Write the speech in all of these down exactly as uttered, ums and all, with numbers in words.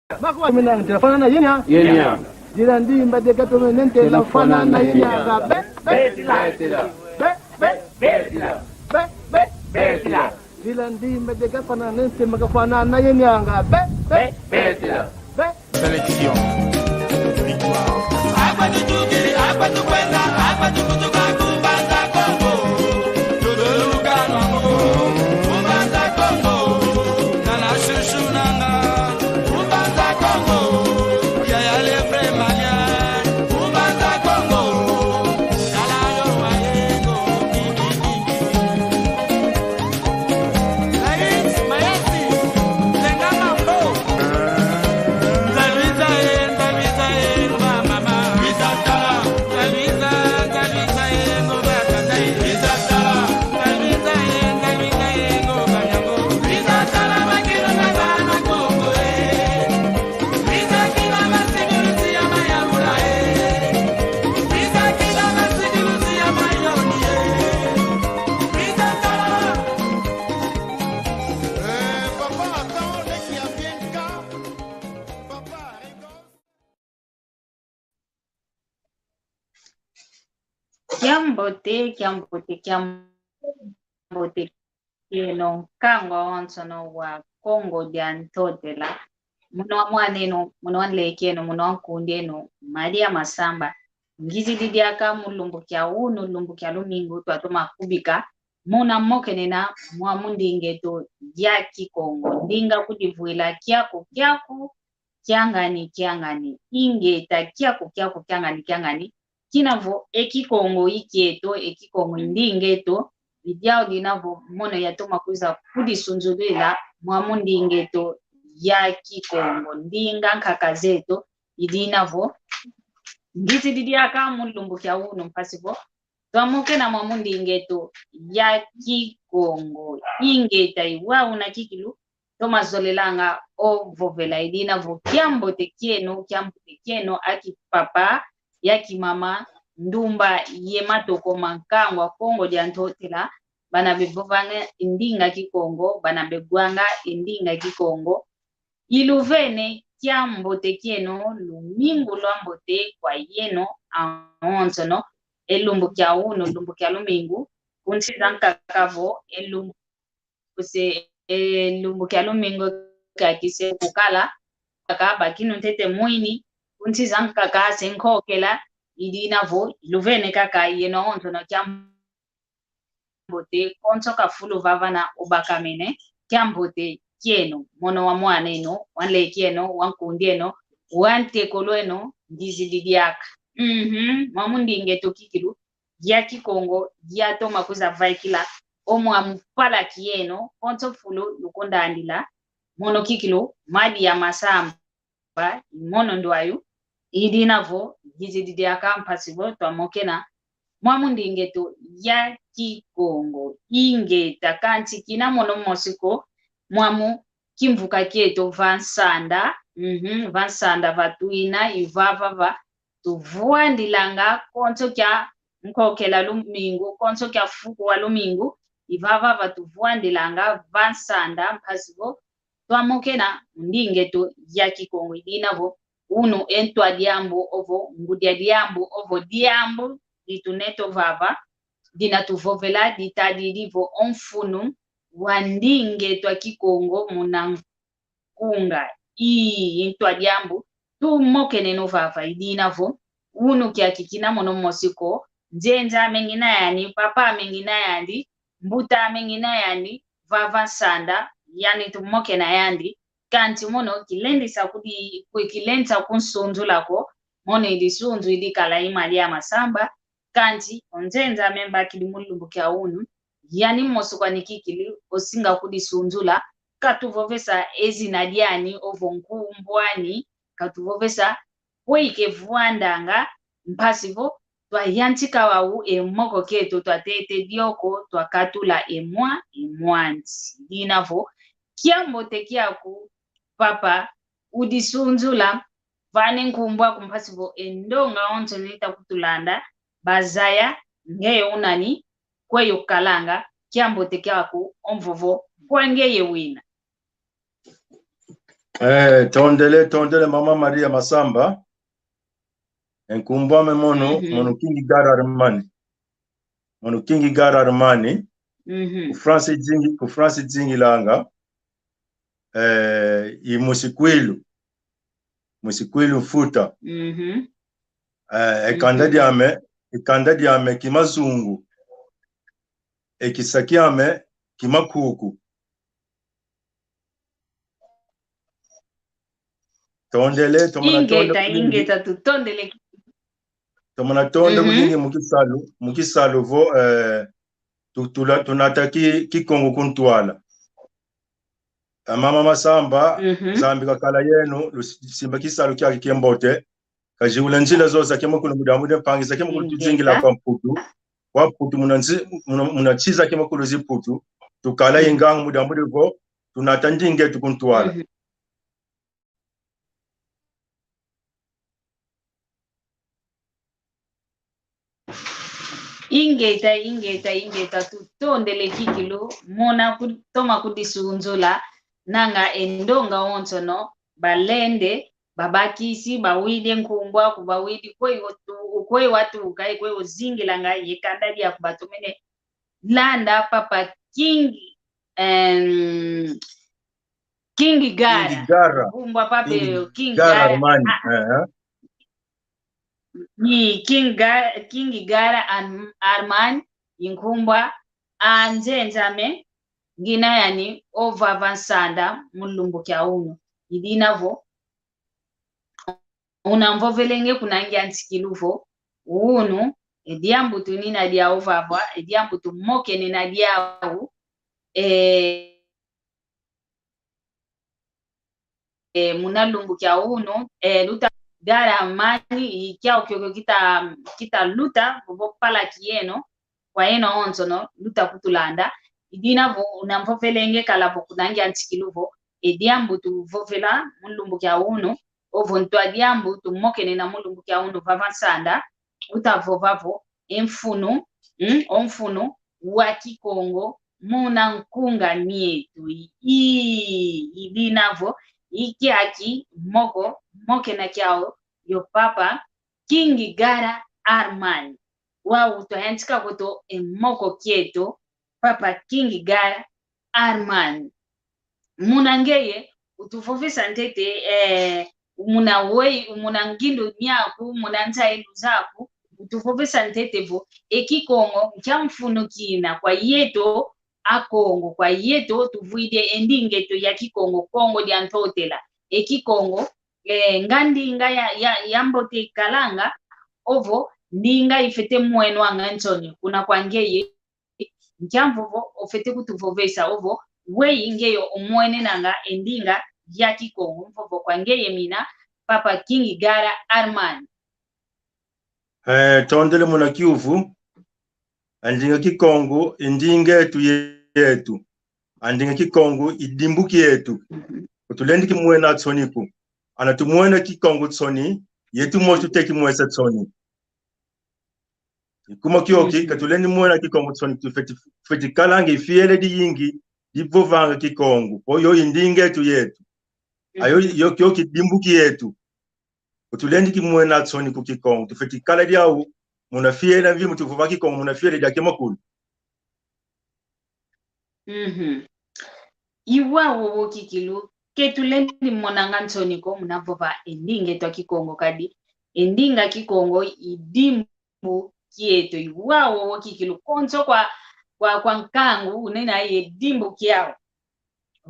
Makuwa mina nte fana na yenya. Yenya. Dila ndimba de gato mene nte la fana na yenya. Be, be, be, be, be, be, be, be. Dila ndimba de gato fana na nte maka fana na yenya. Be, be, be, be. Sélection. Victoire. Kiambote, kiambote, kiambote kieno, nkangu awonsono wa Kongo dia Ntotela. Muna wa mwan'eno, muna wa nlek'eno, muna wa nkund'eno, Maria Masamba. Ngizidi diaka mu lumbu kia unu, lumbu kia lumingu, twatoma kubika muna mokenena mwamu nding'eto ya Kikongo. Ndinga kudivwila kiaku kiaku, kiangani kiangani. Ingeta kiaku kiaku, kiangani kiangani. Kina vo e Kikongo ikieto, e Kikongo nding'eto, i diau dina vo mono yatoma kwiza kudisunzulila mwamu nding'eto ya Kikongo, ndinga nkaka zeto, i dina vo ngizidi diaka mu lumbu kia unu mpasi vo twamokena mwamu nding'eto ya Kikongo. Ingeta i wau una kikilu toma zolelanga o vovela, i dina vo kiambote kieno, kiambote kieno, a kipapa, a kimama, ndumba ye matoko ma nkangu a Kongo dia Ntotela, bana bevovanga e ndinga Kikongo, bana begwanga e ndinga Kikongo. Iluvene kiambote kieno, lumingu lwambote kwa yeno awonsono, e lumbu kia unu, lumbu kia lumingu, kunsi zankaka vo, e lumbu kuse, e lumbu kia lumingu kia kise kukala, kaka bakinu ntete mwini, kunsi zankaka se nkokela, i dina vo, iluvene kaka yeno awonsono kiambote, konso ka fulu vavana obakamene, kiambote kieno, mono wa mwan'eno, wa nlek'eno, wa nkund'eno, wa ntekolo'eno, ngizidi diaka. Mhm, mwamu nding'eto kikilu, ya Kikongo, yatoma kwiza vaikila o mwamu palaki yeno, konso fulu lukundandila, mono kikilu, Maria Masamba, i mono ndwayu, i dina vo ngizidi diaka mpasi vo twamokena mwamu nding'eto ya Kikongo. Ingeta, kansi kina mono mosi ko, mwamu kimvuka kieto va nsanda, mhm, va nsanda va twina, i vava va tuvwandilanga konso kia nkokela lumingu, konso kia fuku wa lumingu, i vava va tuvwandilanga va nsanda, mpasi vo twamokena nding'eto ya Kikongo, i dina vo unu e ntwa diambu ovo, ngudi a diambu ovo, diambu di tuneto vava, dina tuvovela ditadidi vo o mfunu wa nding'eto a Kikongo muna nkunga. Ii, i ntwa diambu tumokeneno vava, i dina vo unu kiaki kina mono mosi ko, nzenza ame ngina yandi, papa ame ngina yandi, mbuta ame ngina yandi, vava nsanda, yandi tumokena yandi, kansi mono kilendisa kudi, kwe kilendisa kunsunzula ko, mono i disunzu i dikala i Maria Masamba, kansi o nzenza ame mbakidi mu lumbu kia unu, yandi mosi kwani kikili, o singa kudisunzula, katuvovesa e zina diani, ovo nkumbu ani, katuvovesa kwe ikevwandanga, mpasi vo twayantika wau e moko kieto, twatete dioko, twakatula e mwa, e mwanzi. Dina vo kiambote kiaku, papa, udisunzula, vana e nkumbu aku mpasi vo e ndonga onso nita kutulanda, bazaya ngeye unani, kweyo kalanga, kiambote kiaku, o mvovo kwa ngeye wina. Eh, tondele, tondele, Mama Maria Masamba. E nkumbu ame mono, mhm, mono King Gara Armani. Mono King Gara Armani. Mhm. Ku France zingi, ku France zingilanga. Eh, i Musikwilu. Musikwilu Mfuta. Mhm. Eh, e kanda, mhm, diame, e kanda diame Kimazungu. E kisa kiame Kimakuku. Tondele, tomona tondo. Ingeta, kulingi. Ingeta, tutondele. Tomona tondo, mhm, kulingi mu kisalu, mu kisalu vo, eh, tu-, tula-, tunata ki-, Kikongo ku ntwala. A Mama Masamba, mhm, Nzambi kakala yeno, lusimba kisalu kiaki kiambote. Kaziula nzila zozo za kimakulu mu diambu dia mpangi za kimakulu, ingeta, tuzingila kwa Mputu. Kwa Mputu muna nzi-, muna, muna nsi za kimakulu zi Mputu. Tukala, mhm, ingangu mu diambu dia vo, tunata ndinga eto ku ntwala. Mhm. Ingeta, ingeta, ingeta, tutondele kikilu, muna ku-, toma kudisunzula, nanga e ndonga onsono, balende, babakisi, bawidi e nkumbu aku, bawidi kwe otu-, kwe watuka, kwe ozingilanga, ye kanda diaku batomene landa, Papa King, em, King Gara. King Gara. Nkumbu a papa, King, King Gara, Gara Armani. Ah. Eh, eh. Ni King Ga-, King Gara Arm-, Armani, i nkumbu a nzenza ame, ngina yani ovava nsanda mu lumbu kia unu. I dina vo, unamvovelenge kuna ngia nsikilu vo, unu, e diambu tunina diau vava, e diambu tumokene na diau, e, e, muna lumbu kia unu, e, luta Gara Armani, i kiau kiokio kita, kita luta, vovo palaki yeno, kwa yeno onsono, luta kutulanda. I dina vo, unamvovelenge kala vo kuna ngia nsikilu vo, e diambu tuvovela mu lumbu kia unu, ovo ntwa diambu tumokene na mu lumbu kia unu vava nsanda, utavova vo, e mfunu, mm, o mfunu wa Kikongo muna nkunga mietu. I, i dina vo, i kiaki moko, mokena kiau, yo Papa King Gara Armani. Wau twayantika koto e moko kieto, Papa King Gara Armani. Muna ngeye, utuvovesa ntete, eh, muna wei-, muna ngindu nyaku, muna nzailu zaku, utuvovesa ntete vo, e Kikongo nkia mfunu kina kwa yeto Akongo, kwa yeto tuvwidi e ndinga eto ya Kikongo, Kongo dia Ntotela. E Kikongo, eh, nga ndinga ya, ya, ya mbote ikalanga, ovo ndinga ifete mwenwanga nsoni, kuna kwa ngeye, nkia mvovo ofete kutuvovesa ovo, wei ngeye omwenenanga e ndinga ya Kikongo, mvovo kwa ngeye mina, Papa King Gara Armani. Eh, tondele muna kiuvu. A ndinga Kikongo, i ndinga etu ye-, yetu. A ndinga Kikongo, i dimbu kietu. Mhm. Ka tulendi kimwena nsoni ko. Ana tumwena Kikongo nsoni, yetu mo tute kimwesa nsoni. I kuma kioki, mhm, ka tulendi mwena Kikongo nsoni, tufeti, feti kalanga i fiele diyingi, divovanga Kikongo. Po yo i ndinga etu yetu. Mhm. Ayo, yo, kioki dimbu kietu. Ka tulendi kimwena nsoni ku Kikongo. Tufeti kala diau, muna fiele mvi, mu tuvova Kikongo, muna fiele dia kimakulu. Mhm. I wau wowo kikilu, ke tulendi monanga nsoni ko muna vova e ndinga etu a Kikongo kadi. E ndinga Kikongo i dimbu kieto, i wau wowo kikilu. Konso kwa, kwa, kwa nkangu, unena ye dimbu kiau.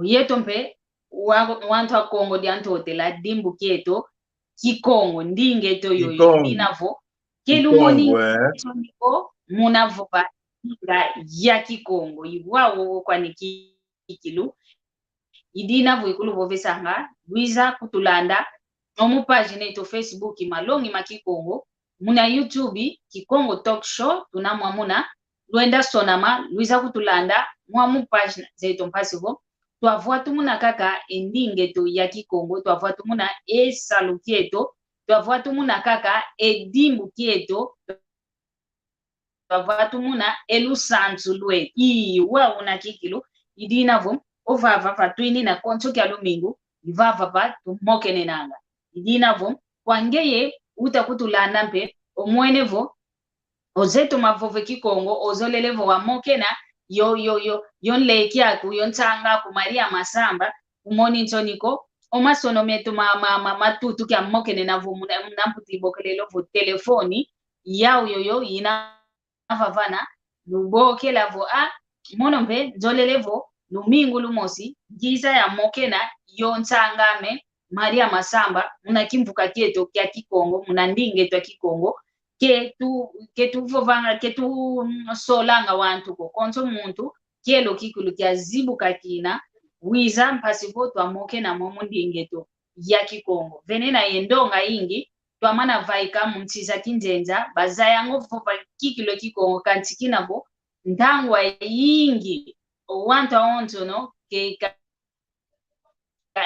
Yeto mpe, wa, wantu a Kongo dia Ntotela, dimbu kieto, Kikongo, ndinga eto yoyo, Kikongo. I dina vo, ke lumoni, Kikongo, eh, nsoni ko muna vova ndinga ya Kikongo, i wau wowo kwani kikilu. I dina vo ikuluvovesanga, luiza kutulanda, o mu pagina eto Facebook, Malongi ma Kikongo, muna YouTube, Kikongo Talk Show, tuna mwamuna, lwenda sonama, luiza kutulanda, mwa mu pagina zeto mpasi vo, twavwatumuna kaka e ndinga eto ya Kikongo, twavwatumuna e salu kieto, twavwatumuna kaka e dimbu kieto, twavwatumuna e lusansu lweto. I wau una kikilu, i dina vo, ovava vatwinina konso kia lumingu, i vava va tumokenenanga. I dina vo, kwa ngeye uta kutulanda mpe, omwene vo, ozeto mavova Kikongo, ozolele vo wamokena, yo, yo, yo, yo nleki aku, yo nsanga aku, Maria Masamba, kumoni nsoni ko, o masono meto ma, ma, ma, matutu kia mokenena vo muna, muna mputi bokelelo vo telefoni, yau yoyo, ina vavana, lubokela vo, a, mono mpe, nzolele vo, lumingu lumosi, ngiza yamokena, yo nsanga ame, Maria Masamba, muna kimvuka kieto kia Kikongo, muna ndinga eto ya Kikongo, ke tu, ke tuvovanga, ke tu, mm, solanga wantu ko, konso muntu, kielo kikulu kia zibuka kina, wiza mpasi vo twamokena mo mu ndinga eto ya Kikongo. Venena ye ndonga yingi, twamana vaika mu nsi za kinzenza, bazaya ngo vova kikilo Kikongo, kansi kina vo, ntangwa yingi, o wantu awonsono, ke ka, ka,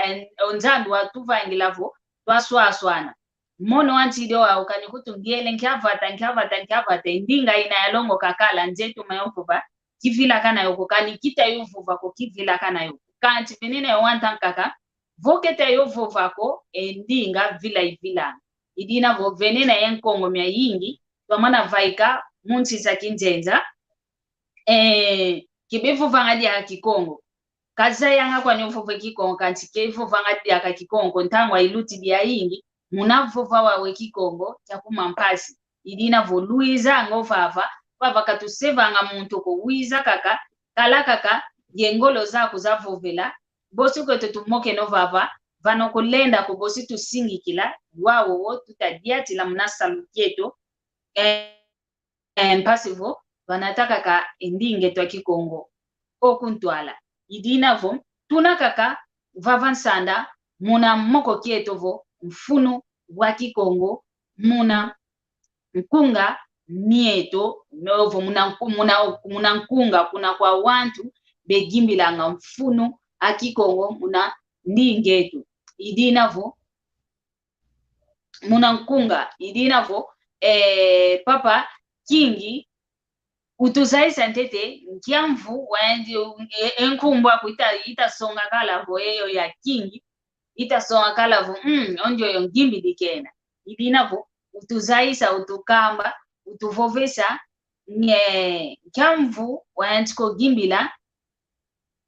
o Nzambi watuvangila vo, twaswaswana. Mono wantidi wau kani kutu ngiele nkia vata, nkia vata, nkia vata, e ndinga ina yalongoka kala, nzeto mayovova, kivilakana yo ko, kani kita yovova ko, kivilakana yo ko. Kansi venena yo wanta nkaka, vo keta yovova ko, e ndinga vila ivilanga. I dina vo venena ye Nkongo miayingi, twamana vaika mu nsi za kinzenza, eh, ke bevovanga diaka Kikongo. Kazayanga kwani ovova Kikongo, kansi ke vovanga diaka Kikongo, ntangwa ilutidi yayingi, muna vova wau e Kikongo kia kuma mpasi. I dina vo lwiza ngo vava, vava katusevanga muntu ko, wiza kaka, kala kaka, ye ngolo zaku za vovela, bosi kweto tumokeno vava, vana kulenda ko bosi tusingikila, wau wo tutadiatila muna salu kieto, eh, eh, mpasi vo, vana ta kaka e ndinga eto ya Kikongo. Oku ntwala. I dina vo, tuna kaka, vava nsanda, muna moko kieto vo, mfunu wa Kikongo, muna nkunga mieto, ovo muna nku-, muna, muna nkunga, kuna kwa wantu, begimbilanga mfunu a Kikongo, muna ndinga eto. I dina vo, muna nkunga, i dina vo, eh, Papa Kingi, utuzayisa ntete, nkia mvu, wa endi, e, e nkumbu aku ita, ita songa kala vo, eyo ya Kingi, ita songa kala vo, mm, ondio yo ngimbidi kena. I dina vo, utuzayisa, utukamba, utuvovesa, nge, nkia mvu, wayantika o gimbila,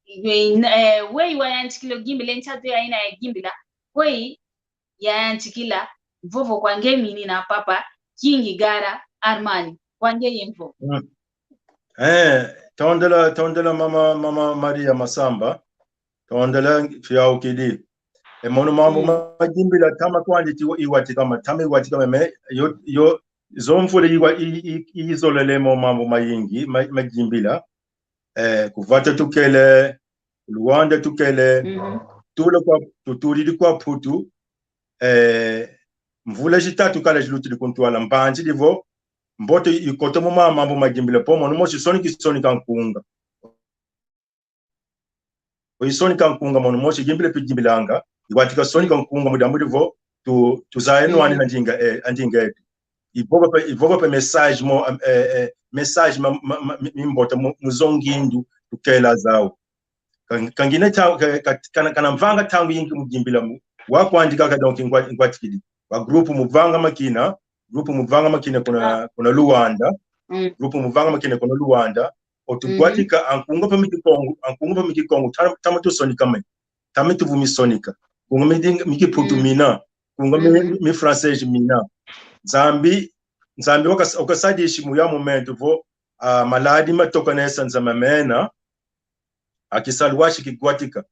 eh, weyi wayantikila o gimbila, e nsatu yayina ya gimbila, kweyi yayantikila, vovo kwa nge minina Papa Kingi Gara Armani, kwa nge ye mvo. Mm. Eh, tondela, tondela mama, mama Maria Masamba, tondela fiaukidi. E mono mambu, mm, magimbila tama kwandi ti iwatika ma, tama iwatika ma, me, yo, yo, zo mfule iwa, i, i, i, izolele mo mambu mayingi, ma, magimbila. Eh, ku vata tukele, Luanda tukele, mhm, tula kwa, tutulidi kwa Putu, eh, mvula zitatu kala zilutidi ku ntwala, mpanzidi vo, mbote ikota mu ma mambu magimbila po, mono mosi sonika, sonika nkunga. Oisonika nkunga mono mosi, gimbila pe gimbilanga, iwatika sonika nkunga mu diambu di vo, tu, tuzaya nwanina ndinga, eh, a ndinga eto. Ivova pe, ivova pe message mo, eh, eh, message ma, ma, ma, mi, mimbota mu, mu zo ngindu, tukela zau. Ka, ka ngina ta, ka, ka, kana, kana mvanga ntangu yingi mu gimbila mu, wa kwandi kaka donc ngwa-, ngwatikidi. Wa grupo muvanga makina, grupo muvanga makina kuna, ah, kuna Luanda. Mm. Grupo muvanga makina kuna Luanda. Otugwatika, mhm, a nkunga pa mi Kikongo, a nkunga pa mi Kikongo, ta-, tama tusonika me. Tama tuvumi sonika. Nkunga mi ding-, mi Kiputu, mhm, mina. Nkunga mi, mhm, mi Francês mina. Nzambi, Nzambi okas-, okasadishi mu ya momento vo, ah, maladi matoka nesa Nzambi mena. A kisalu washi kigwatika.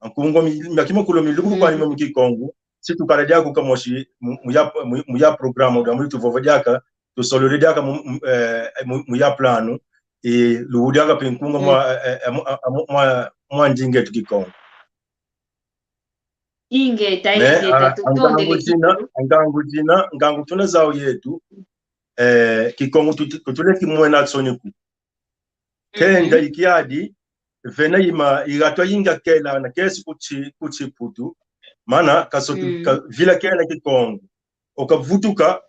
A nkunga mi, miaki makulu miluku, mm, kwani mu Kikongo. Si tukala diaka kamosi mu, mu ya, mu, mu ya programa, uda mu tuvova diaka, tusolole diaka mu, mu, eh, mu, mu ya plano, e, luwu diaka pe nkunga, mm, mwa, eh, eh, mwa, mwa, mwa, mwa ndinga eto Kikongo. Ingeta, mais, ingeta, ah, tutondele ngangu zina, Kikongo. Ngangu zina, ngangu tuna zau yeto, eh, Kikongo tutu-, tutuleki mwena nsoni ku. Kenda, mhm, ikiadi, vena ima, igatwa inga kela na kesi ku Ki-, ku Kiputu, mana kasotu, mm, kavila kena Kikongo. Okavutuka,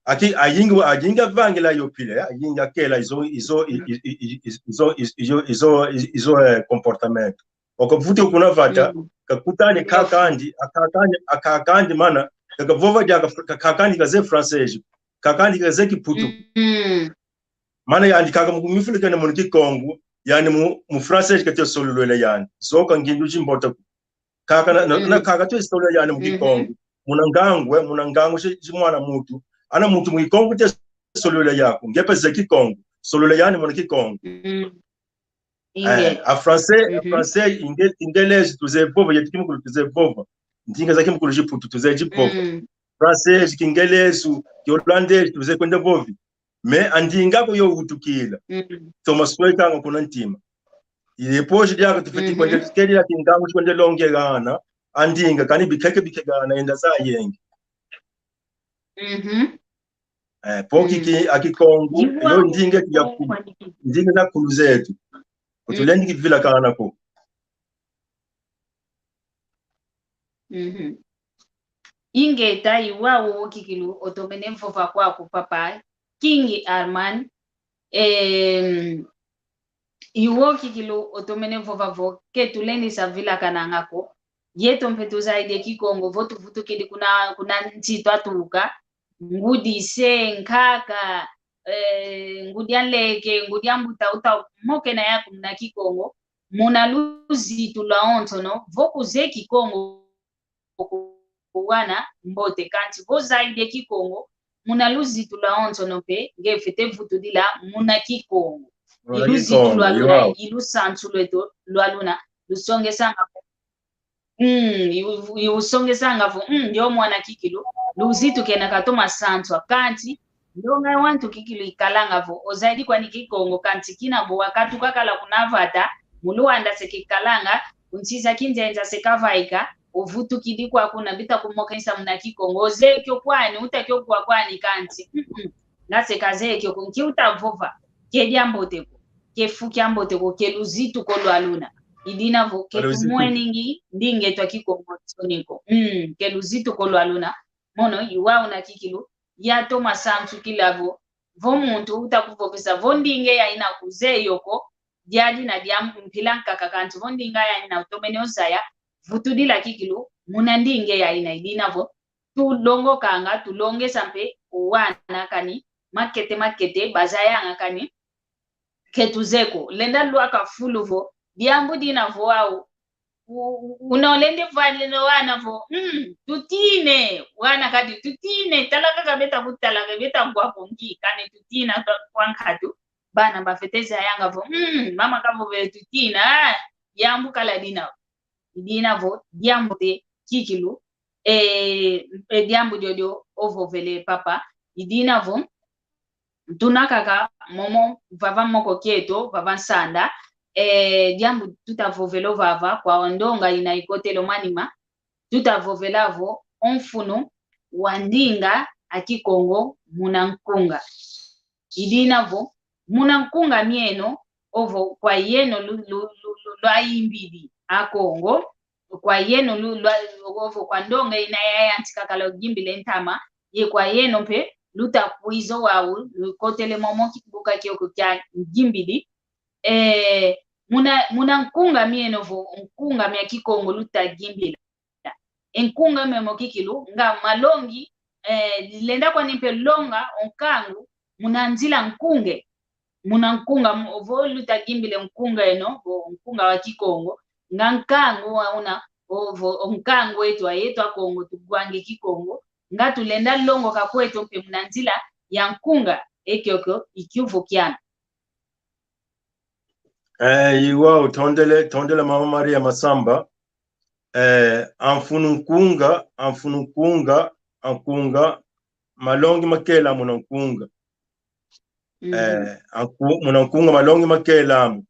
aki, ayingi, ayingi avangila yo pile, ayingi akela izo, izo, i-, i-, i-, i-, izo, izo, izo, izo, izo, eh, comportamento. Okavutuka kuna vata, mm, kakutani kakandi, akakandi, akakandi mana, kakavova diaka fr-, kakandi kazeye francês, kakandi kazeye kiputu. Mm. Mana yandi kaka mu kumifulukene muna Kikongo, yandi mu, mu francês kati sololwela yandi. Soka ngindu zimbote ko. Kaka na, na, na kaka tu sololwela yandi mu Kikongo. Muna ngangu, eh, muna ngangu zi, zi mwana muntu. Ana muntu mu Kikongo te sololwela yako. Nge pe zeye Kikongo. Sololwela yandi muna Kikongo. Mm. Eh, a français, a français, inge-, ingelezi tuzeye vova, yetu kimukulu tuzeye vova. Ndinga za kimukulu ziputu tuzeye zivova. Mm. Français, kingelezi, kiholandês tuzeye kwenda vovi. Mais a ndinga ko yo utukila. Mm. Toma swekanga kuna ntima. I depois diaka tufwete kwenda kedi ya kingangu kwenda longegana, a ndinga kani bikeke bikegana enda zayenge. Mhm. Eh, po kiki a Kikongo, yo ndinga ya ku-, ndinga za kulu zetu. Kutulendi kivilakana ko. Mhm. Ingeta, i wau kikilu otomene vova kwaku papa, King Arman, em, i wau kikilu otomene vova vo, ke tulendi sa vilakananga ko, yeto mpe tuzaidi e Kikongo, vo tuvutukidi kuna, kuna nsi twatuka, ngudi se, nkaka, eh, ngudi a nleke, ngudi a mbuta, uta mokena yaku muna Kikongo, muna luzitu lwawonsono, vo kuzeye Kikongo ko wana mbote, kansi vo zaidi e Kikongo, muna luzitu lwawonsono mpe, nge fwete vutudila muna Kikongo. I luzitu lwaluna, i lusansu lweto lwaluna, lusongesanga Mm, i u-, i usongesanga vo, mm, ndio mwana kikilu, luzitu kena katoma sanswa, kansi, ndonga wantu kikilu ikalanga vo, ozayidi kwani Kikongo, kansi kina vo wakatuka kala kuna vata, mu Luanda se kikalanga, ku nsi za kinzenza se kavaika, ovutukidi kwa kuna bita kumokensa muna Kikongo, ozeye kio kwani, uta kio kwa kwani, kansi, mm, mm, nga se kazeye kio ko, nki uta vova, ke diambote ko. Ke fu kiambote ko, ke luzitu ko lwaluna. I dina vo, ke tumweningi ndinga eto a Kikongo nsoni ko. Mm, ke luzitu ko lwaluna. Mono, i wau una kikilu, yatoma sansukila vo, vo muntu uta kuvovesa, vo ndinga yayina kuzeye yo ko, diadi na dia mpila nkaka kansi, vo ndinga yayina utomene ozaya, vutudila kikilu, muna ndinga yayina i dina vo, tulongokanga, tulongesa mpe, o wana kani, makete makete, bazayanga kani, ke tuzeye ko, lenda lwaka fulu vo, diambu dina vo wau, u-, u-, una ulendi vwalila wana vo, mm, tutine, wana kadi, tutine, tala kaka beta kutala, beta ngwa ko ngi, kani tutina kwa, kwa nkatu, bana bafwete zayanga vo, mm, mama kavovele tutina, ah, diambu kala dina. I dina vo, diambu de kikilu, e, e diambu diodio ovovele papa, i dina vo, tuna kaka momo vava moko kieto, vava nsanda, e, diambu tuta vovela ovava, kwa ondonga ina ikotele o manima, tuta vovela vo, o mfunu wa ndinga a Kikongo muna nkunga. I dina vo, muna nkunga mieno, ovo kwa yeno lu-, lu-, lu-, lu-, lwayimbidi Akongo, kwa yeno lu-, lwa-, ovo kwa ndonga ina yayantika kala ogimbile ntama, ye kwa yeno mpe luta kwiza wau, lukotele momo kibuka kiokio kia ngimbidi. Eh, muna, muna nkunga mieno vo, nkunga mia Kikongo luta gimbila. E nkunga memo kikilu, nga malongi, eh, lenda kwani mpe longa o nkangu, muna nzila nkunge. Muna nkunga, mu-, ovo luta gimbile nkunga eno, vo nkunga wa Kikongo, nga nkangu wa una, ovo, o nkangu eto, a yeto Akongo, tugwange Kikongo, nga tulenda longoka kweto mpe muna nzila ya nkunga, e kiokio, i kiuvu kiame. Eh, i wau, tondele, tondele Mama Maria Masamba. Eh, a mfunu nkunga, a mfunu nkunga, a nkunga, malongi makela muna nkunga. Mhm. Eh, a nku-, muna nkunga malongi makela mu.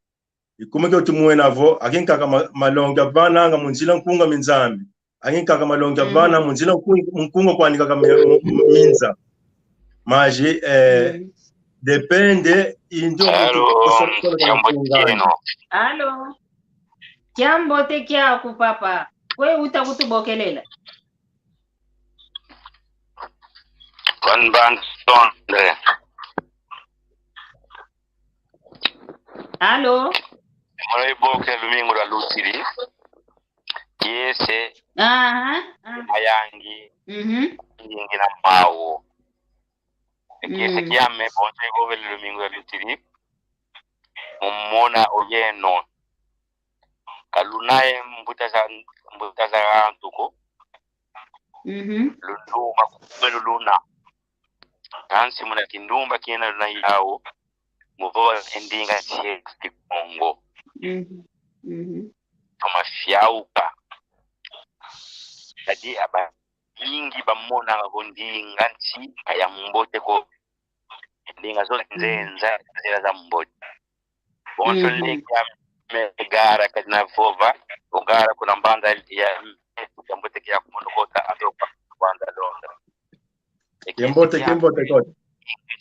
I kuma kio tumwena vo, aki nkaka ma-, malongi avananga mu nzila nkunga mi Nzambi. Angi nkaka malongi avana mu nzila nku-, nkunga kwani kaka mi-, mu-, minza. Maji, eh, depende, i ndio muntu kosa-, kosa nkunga. Alo. Kiambote kiaku, papa. Kwe uta kutubokelela? Kwani bantu tonde. Alo. Mwe boke lumingu lwa lusidi. Kiese, aha, ah, mayangi, mhm, ndingi na mau. Kiese, mm, kiame, bonso ivovele lumingu ya lutili, mumona oyeno. Ka luna ye mbuta za, mbuta za antu ko. Mhm. Lunduma, kumbe luluna. Kansi muna kindumba kiena luna yau, muvova e ndinga ntsi Kikongo. Mhm. Mhm. Toma fiauka. Kadi aba mingi bamona ko ndinga ntsi ka ya mbote ko. Ndinga zo nzenza, nzila za mbote. Bonso, mhm, leki ame Gara kadi na vova, o Gara kuna mbanza ya, ya mbote kia kumono kota, ato kwa mbanza Londres. Kimbote, kimbote kota.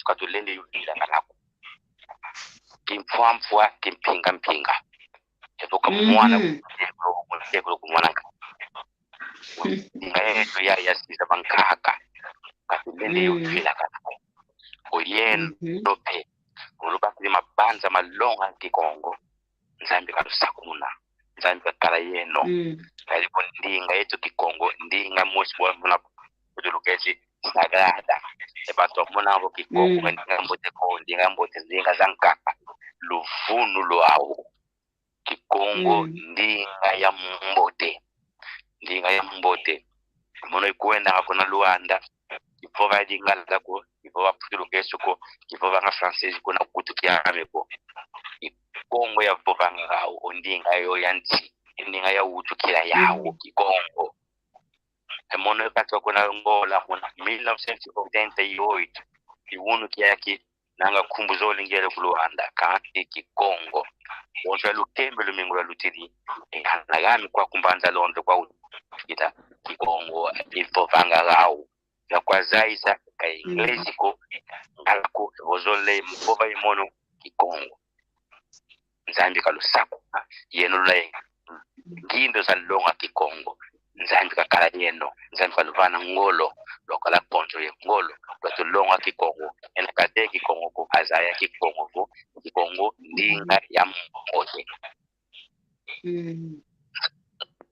Ka tulendi yukila ngalako. Kimpwampwa, kimpingampinga. Eto ka mwana, mhm, kutekolo kumwana. Ndinga yeto ya, ya siza bankaka. Ka tulendi, mm, yukila ngalako. Oyeno, mhm, mpe. Ulubakidi mabanza malonga Kikongo. Nzambi kalusakumuna. Nzambi kakala yeno. Mm. Kadi ko ndinga yeto Kikongo, ndinga mosi bwa muna kutulukesi sagrada. E bantu bamona ko Kikongo, mm, ndinga mbote ko, ndinga mbote, ndinga za nkaka. Luvunu lwau. Kikongo, mm, ndinga ya mbote. Ndinga ya mbote. Mono ikwendanga kuna Luanda. Ivova Lingala ko, ivova Português ko, ivovanga Francês ko, na kutu kiame ko. Kikongo yavovanga ngau, o ndinga yo ya nsi, ndinga ya wutukila yau, mm, Kikongo. E mono ikatwa kuna Angola, kuna mil novecentos e oitenta e oito, kiwunu kiaki, nanga nkumbu zole ngele ku Luanda, kansi Kikongo. Bonso ya lukembe lumingu lwa lutili, e, hana gami kwa kumbanza Londres kwa kita, Kikongo ivovanga ngau. Na kwa zaisa ka Inglês ko, Lingala ko, ozole mvova i mono Kikongo. Nzambi kalusakuma, yeno luna ye ngindo za longa Kikongo. Nzambi kakala yeno, Nzambi kaluvana ngolo, lwakala konso ye ngolo, lwatulonga Kikongo. Ena kazeye Kikongo ko, kazaya Kikongo ko, Kikongo ndinga ya mbote. Mm.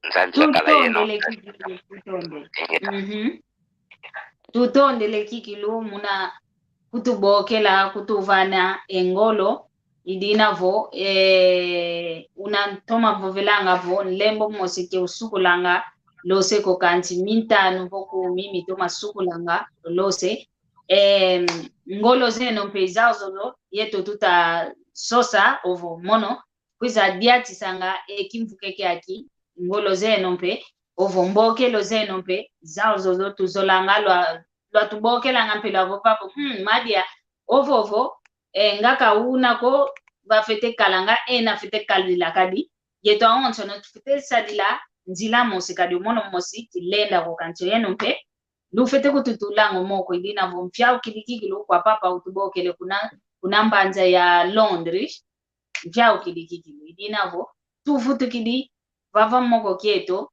Nzambi kakala yeno. Tutondele kikilu, tutondele. Ingeta. Mhm. Tutondele kikilu muna kutubokela, kutuvana e ngolo, i dina vo, eh, una ntoma vovelanga vo, nlembo mosi ke usukulanga lose ko, kansi mintanu vo kumi mitoma sukulanga lose. Em, ngolo zeno mpe zau zozo, yeto tuta sosa ovo mono, kwiza diatisanga e kimvuke kiaki, ngolo zeno mpe, ovo mbokelo zeno mpe, zau zozo tuzolanga lwa, lwatubokelanga mpe lwavova vo, hmm, madia, ovovo, e, nga ka una ko, vafete kalanga, ena fete kalila kadi, yeto awonsono tufete sadila nzila mosi kadi o mono mosi, kilenda ko kansi yeno mpe, lufete kututulanga o moko, i dina vo mfiaukidi kikilu kwa papa utubokele kuna, kuna mbanza ya Londres, mfiaukidi kikilu. I dina vo, tuvutukidi vava moko kieto,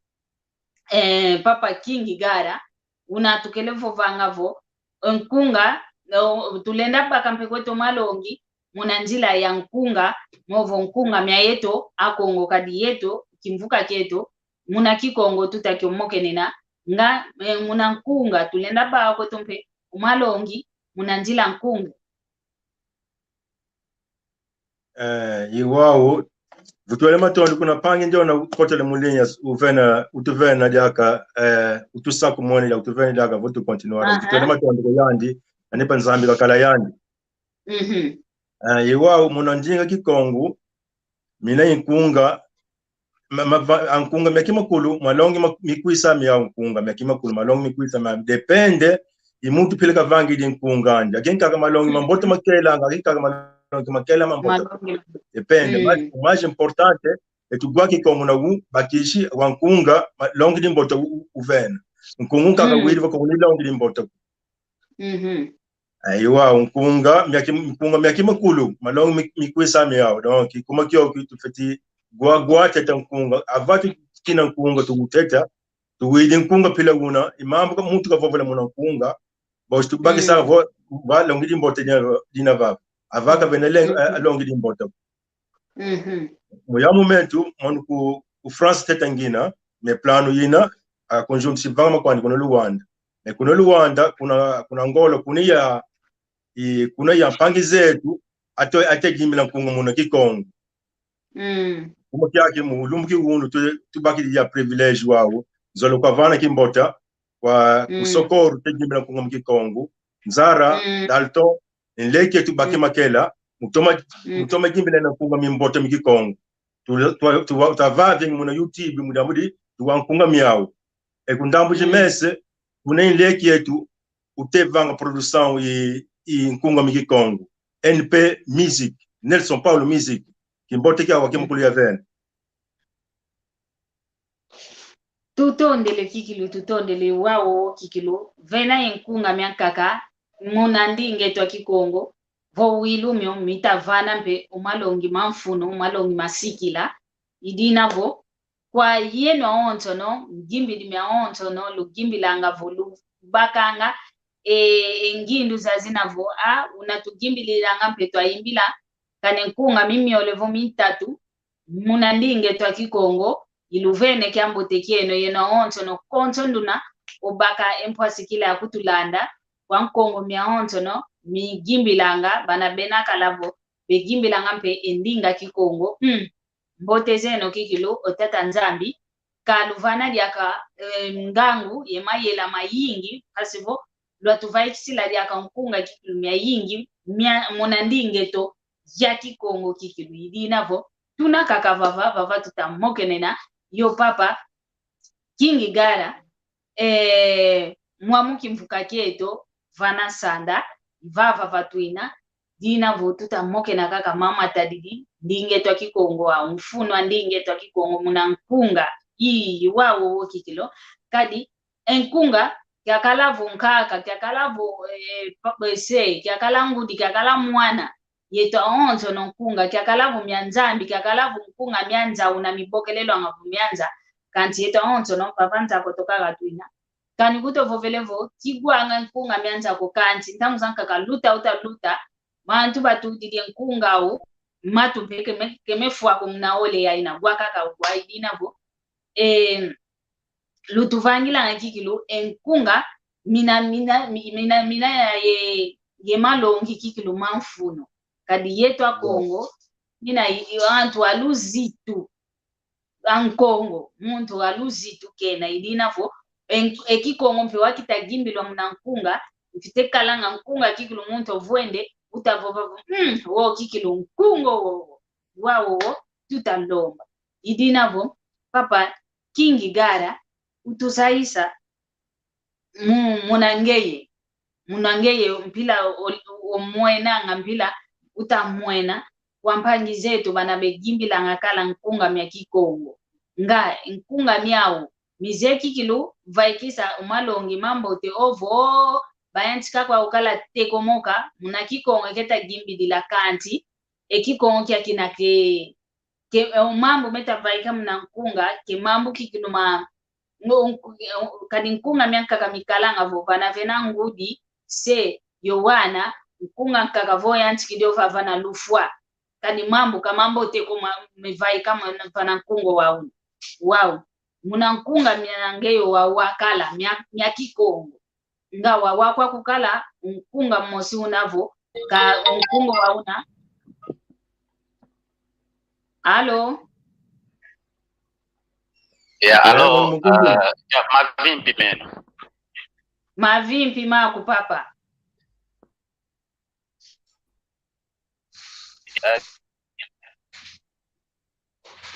eh, Papa King Gara, una tukele vovanga vo, nkunga, no, tulenda baka mpe kweto malongi, muna nzila ya nkunga, movo nkunga mia yeto, Akongo kadi yeto, kimvuka kieto, muna Kikongo tuta kiomokenena, nga, eh, muna nkunga, tulenda baka kweto mpe, o malongi, muna nzila nkunga. Eh, iwau, vutwele matondo kuna mpangi ndiona ukotele mu linya, uvena, utuvena diaka, eh, utusakumwene dia utuvena diaka, vo tu continuar. Aha. Vutwele matondo kwa yandi, anipa Nzambi kakala yandi. Mhm. Eh, iwau, muna ndinga Kikongo, mina inkunga, ma, ma, va, ankunga mia kimakulu, malongi ma, mikwisa mia nkunga, mia kimakulu, malongi mikwisa mia, depende, i muntu pila kavangidi nkunga andi. Agi nkaka malongi, mm, mambote makelanga, agi nkaka malongi makela mambote. Malongi. Depende, mm, mas, o mais importante, e tugwa Kikongo na u, bakisi, wa nkunga, malongi dimbote u, u, uvena. Nkunga nkaka, mm, widi va Kongo ni longi dimbote. Mhm. Aiwa, nkunga, mia ki, nkunga mia kimakulu, malongi mi, mikwisa miau. Donc, kuma kiokio tufeti gwa, gwa teta nkunga. Ava tukina nkunga, tukuteta, tuwidi nkunga pila una, i mambu ka muntu kavovela muna nkunga, bosi tubakisa, mm, vo, va longi dimbote dina, dina vava. Ava kavena leng, mhm, eh, longi dimbote. Mhm. Mu ya momento, mono ku, ku France teta ngina, Mais plano yina, a conjunto si vanga makwandi kuna Luanda. Mais kuna Luanda, kuna, kuna Angola, kuna ya, i, kuna ya mpangi zetu, ato, ate yimbila nkunga muna Kikongo. Mm. Kuma kiaki mu lumbu ki unu tu, tubakidi ya privilégio wau. Nzolo kwavana kimbota, kwa, mm, ku Socorro, te yimbila nkunga mu Kikongo. Nzara, mm, Dalton, e nleke tubaki, mm, Makela, mutoma, mm, mutoma yimbila na nkunga mimbota mi Kikongo. Tu, tu, tu, tavavenge muna YouTube, mu diambu di, tuwa nkunga miau. E ku ndambu, mm, dimese, kuna e nleke yetu, ute vanga produção i, i nkunga mi Kikongo. N P Music, Nelson Paulo Music, kimbote kiau wa, mm, kimukulu ya vene. Tutondele kikilu, tutondele wau kikilu. Vena ye nkunga miankaka, muna ndinga eto a Kikongo, vo wilu mio, mitavana mpe o malongi ma mfunu, o malongi masikila, i dina vo, kwa yeno awonsono, ngimbidi miawonsono, lugimbilanga vo lubakanga, e, e ngindu zazina vo, a, una tugimbililanga mpe twayimbila, kani nkunga mimiole vo mitatu, muna ndinga eto a Kikongo, iluvene kiambote kieno, yeno awonsono, konso nduna, obaka e mpwasikila ya kutulanda, kwa Nkongo miawonsono, migimbilanga, bana bena kala vo, begimbilanga mpe e ndinga Kikongo. Mm. Mbote zeno kikilu, o Tata Nzambi, kaluvana diaka, eh, ngangu ye mayela mayingi, kasi vo lwatuvaikisila diaka nkunga kikilu miayingi, mia, muna ndinga eto ya Kikongo kikilu. I dina vo, tuna kaka vava, vava tutamokenena, yo papa, King Gara, eh, mwamu kimvuka kieto, vana sanda, vava vatuina, dina vo tutamokena kaka mama tadidi, ndinga eto a Kikongo a, mfunu a ndinga eto a Kikongo muna nkunga, ii, wau wo kikilu, kadi, e nkunga, kiakala vo nkaka, kiakala vo, eh, pa, eh, se, kiakala ngudi, kiakala mwana, yeto awonsono nkunga, kiakala vo mia Nzambi, kiakala vo nkunga mia nza una mibokelelwanga vo mia nza, kansi yeto awonsono, papa nza kotoka katuina. Kani kutovovele vo, kigwanga nkunga mia nza ko kansi, ntangu zankaka luta utaluta, bantu batudidi e nkunga u, matu mpe keme, kemefwa ko muna ole ya ina, gwa kaka ugwa i dina vo. Eh, lutuvangilanga kikilu, e nkunga, mina, mina, mi-, mina, mina ya ye, ye malongi kikilu ma mfunu. Kadi yeto a Kongo, mina i, i antu a luzitu. A Nkongo, muntu a luzitu kena, i dina vo, e, e Kikongo mpe wakita gimbilwa muna nkunga, mfite kalanga nkunga kikilu muntu ovwende, utavova vo, mm, wo kikilu nkunga wo, wo, wau wo, tutalomba. I dina vo, papa, King Gara, utuzayisa mu-, muna ngeye. Muna ngeye mpila o-, o-, omwenanga mpila utamwena kwa mpangi zeto bana begimbilanga kala nkunga mia Kikongo. Nga nkunga miau, mizeye kikilu vaikisa o malongi mambote ovo, bayantika kwa ukala tekomoka, muna Kikongo keta gimbidila kansi, e Kikongo kiakina ke, ke, e, o mambu meta vaika muna nkunga, ke mambu kikilu ma, ngu-, nku-, kadi nkunga miankaka mikalanga vo vana vena ngudi, se, yo wana, nkunga nkaka vo yantikidi ovava na lufwa. Kadi mambu ka mambote ko ma-, mevaika ma-, vana nkunga wau. Wau. Muna nkunga mia ngeyo wau wakala, mia, mia Kikongo. Nga wawa kwa kukala nkunga mosi una vo, ka nkunga wa una. Alo? Ya, alo, alo, mukulu. Ah, ya, mavimpi meno. Mavimpi maku, papa. Eh,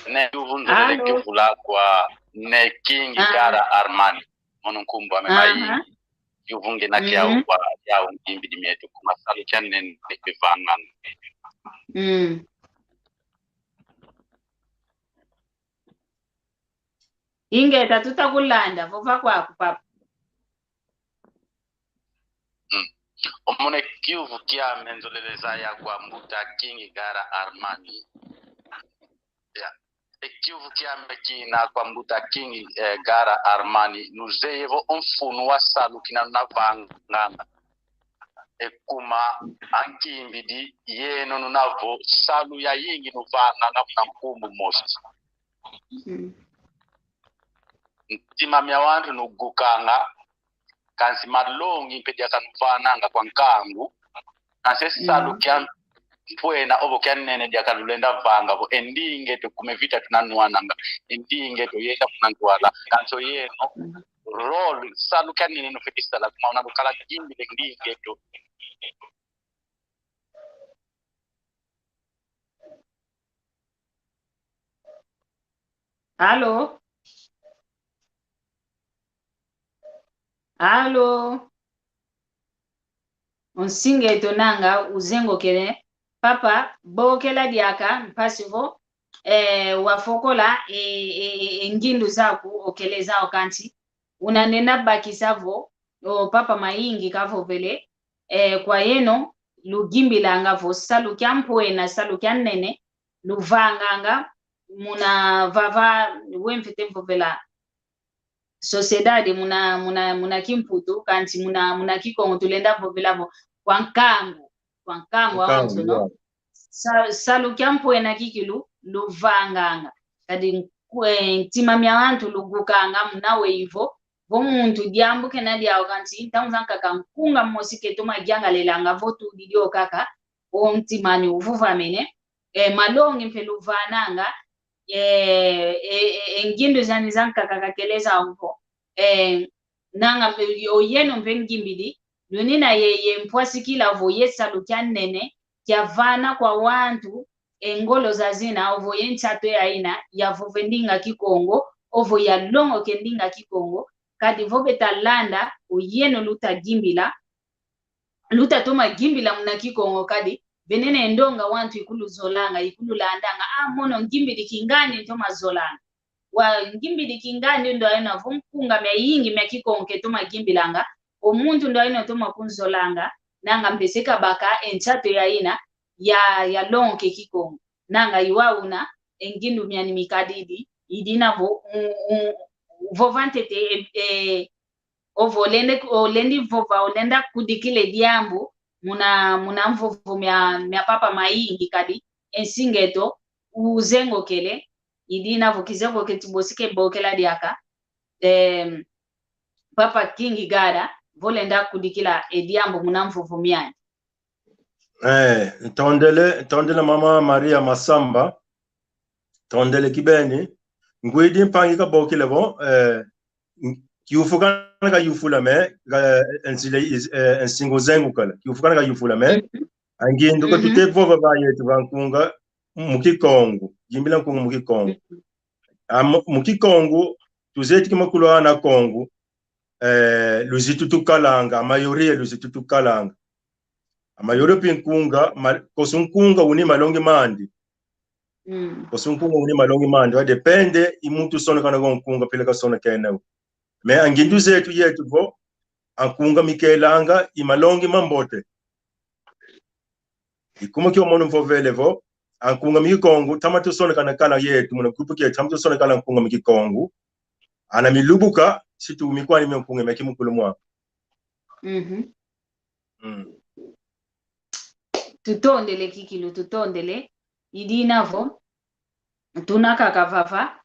ne, kiuvu nzolele kiuvula kwa ne King Gara Armani. Mono nkumbu ame mayingi. Kiuvu ngina kiau kwa kiau ngimbidi mieto kuma salu kia nene kivanganga. Mm. Ingeta, tutakulanda, vova kwaku, papa. Mm. Omone kiuvu kiame nzolele zaya kwa mbuta King Gara Armani. Ya. E kiuvu kiame kina kwa mbuta King, eh, Gara Armani. Nuzeye vo o mfunu wa salu kina navanganga. E kuma angimbidi yeno nuna vo salu yayingi nuvanganga muna nkumbu mosi. Mm. Ntima mia wantu nugukanga, kansi malongi mpe diaka nuvananga kwa nkangu, kansi salu kia mpwena ovo kia nene diaka lulenda vanga vo, e ndinga eto kuma e vita tunanwananga, e ndinga eto yenda kuna ntwala, kansi oyeno, rôle, salu kia nene nufeti sala, kuma una lukala kimbile ndinga eto. Alo? Alo? Onsinga eto nanga uzengokele, papa, bokela diaka, mpasi vo, eh, wafokola, eh, eh, eh, eh, ngindu zaku, okele zau kansi, una nena bakisa vo, o papa Mayingi kavovele, eh, kwa yeno, lugimbilanga vo, salu kia mpwena, salu kia nene, luvanganga, muna vava, wemfete mvovela, sociedade muna, muna, muna Kimputu, kansi muna, muna Kikongo tulenda vovela vo kwa nkangu, kwa nkangu, nkangu, awanzo, no? Sa-, salu kia mpwena kikilu, luvanganga. Kadi nkwe-, ntima mia wantu lugukanga muna weyi vo, vo muntu diambu kena diau kansi, ntangu zankaka nkunga mosi ketoma yangalelanga vo tudidi o kaka, o ntima ni uvuvamene, e, malongi mpe luvananga, e, e, e, e, ngindu zani zankaka kakele zau vo. E, nanga mpe, o yeno mpe ngimbidi, lunina ye, ye mpwasikila vo ye salu kia nene, kia vana kwa wantu, e ngolo zazina, ovo ye nsato yaina, yavove ndinga Kikongo, ovo yalongoke ndinga Kikongo, kadi vo beta landa, o yeno luta gimbila, luta toma gimbila muna Kikongo kadi, venene ndonga wantu ikuluzolanga, ikululandanga, ah, mono ngimbidi kingandi ntoma zolanga. Wa ngimbidi kingandi ndo ayina vo nkunga miayingi mia Kikongo ketoma gimbilanga, o muntu ndo ayina toma kunzolanga, nanga mpese kabaka e nsato yaina, ya, yalongoke Kikongo. Nanga iwa una, e ngindu miani mikadidi, idina vo, un, un, vova ntete, e, e, ovo olende, olendi vova, olenda kudikila e diambu, muna, muna mvovo mia, mia papa Mayingi kadi, e nsinga eto, uzengokele, idina vo kizengokele tubosike bokela diaka, em, papa King Gada, vo olenda kudikila e diambu muna mvovo miani. Eh, ntondele, ntondele mama Maria Masamba. Ntondele kibeni. Ngwidi mpangi kabokele vo, eh, n-, kiyufu kana kayufula me, ka, eh, nzila iz-, eh, nsinga uzengukala. Kiyufu kana kayufula me. Mhm. A ngindu ka, mhm, tute vova va yetu va nkunga mu Kikongo. Yimbila nkunga mu Kikongo. Mhm. A mu, mu Kikongo, tuzeti ki makulu ana Kongo, eh, luzitu tukalanga, a maioria luzitu tukalanga. A maioria pi nkunga, ma-, kosu nkunga uni malongi mandi. Mm. Kosu nkunga uni malongi mandi. Wa depende, i muntu usonekana ko nkunga, pila kasonekene. Me a ngindu zetu yetu vo, a nkunga mikelanga, i malongi mambote. I kuma kio mono mvovele vo, a nkunga mi Kikongo, tama tusonekana kala yetu, muna grupu kietu, tama tusonekana nkunga mi Kikongo. Ana milubuka, situ mikwani mia nkunga mia kimukulu mwa. Mhm. Mm. Tutondele kikilu, tutondele. Idina vo, tuna kaka vava,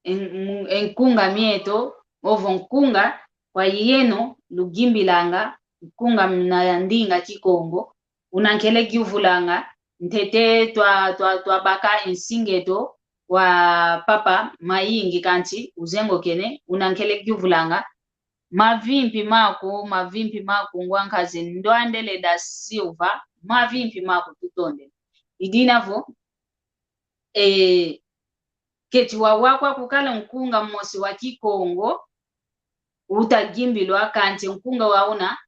en-, mu-, e nkunga mieto, ovo nkunga, kwa yeno, lugimbilanga, nkunga muna ndinga Kikongo, una nkele kiuvulanga, ntete twa, twa, twabaka e nsinga eto, wa papa Mayingi kansi, uzengokene, una nkele kiuvulanga, mavimpi maku, mavimpi maku, ngwa nkazi Ndwandele da Silva, mavimpi maku tutondele. Idina vo, eh, keti wawa kwa kukala nkunga mosi wa Kikongo, uta gimbilwa kansi nkunga wa una,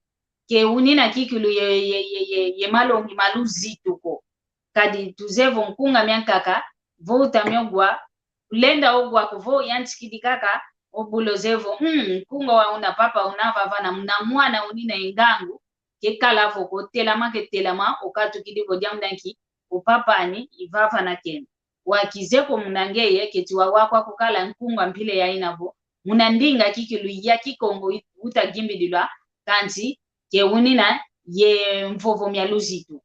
ke unina kikilu ye, ye, ye, ye, ye malongi ma luzitu ko. Kadi tuzeye vo nkunga miankaka, vo uta mio gwa, ulenda ogwa ko vo yantikidi kaka, o bulo zeye vo, mm, nkunga wa una papa una vavana, muna mwana unina e ngangu, ke kala vo ko telama ke telama, okatukidi vo diambu dia nki, o papa ani, ivavana kena. Wa kizeye ko muna ngeye, keti wawa kwa kukala nkunga mpila yaina vo, muna ndinga kikilu ya Kikongo i-, uta gimbidilwa, kansi ke unina ye mvovo mia luzitu.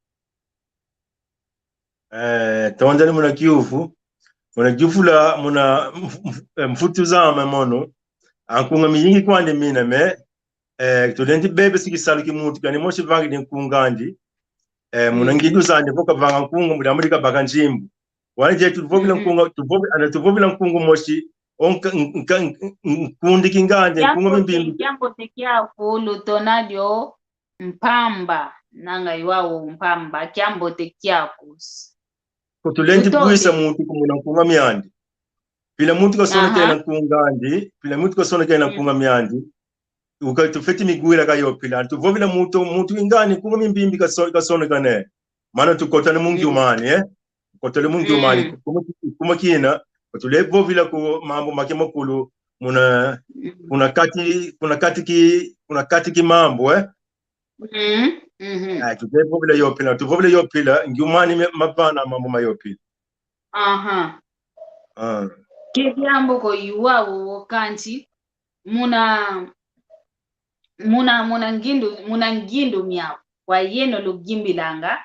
Eh, tondele muna kiuvu, muna kiuvu la, muna mf-, mf-, eh, mfutu zame mono, A nkunga miyingi kwandi mina, mais, eh, tulendi bebe si kisalu ki muntu kani mosi vangidi nkunga andi. Eh, muna ngindu zandi vo kavanga nkunga, mu diambu di kabaka nzimbu. Wani je tuvovila nkunga, tuvovi-, ana tuvovila nkunga mosi, o nka-, nka-, nka-, nkundi kingandi, nkunga mimbimbi. Kiambote kiaku, lutona dio mpamba, nanga iwau mpamba, kiambote kiaku. Ko tulendi bwisa muntu ku muna nkunga miandi. Pila muntu kasonekena nkunga andi, pila muntu kasonekena nkunga miandi. Uka tufeti migwila ka yo pila. Tuvovila muntu, muntu ingani nkunga mimbimbi kaso-, kasonekane. Mana tukotane mu ngiumani, eh? Tukotane mu ngiumani. Kuma, kuma kina, ko tule vovila ku mambu make makulu muna, kuna kati, kuna kati ki, kuna kati ki mambu, eh? Mhm, mhm. Ah, tuvovile yo pila, tuvovile yo pila, ngiumani me-, mavana mambu ma yo pila. Aha. Ah. Ke diambu ko iwau kansi, muna, muna, muna ngindu, muna ngindu miau, kwa yeno lugimbilanga,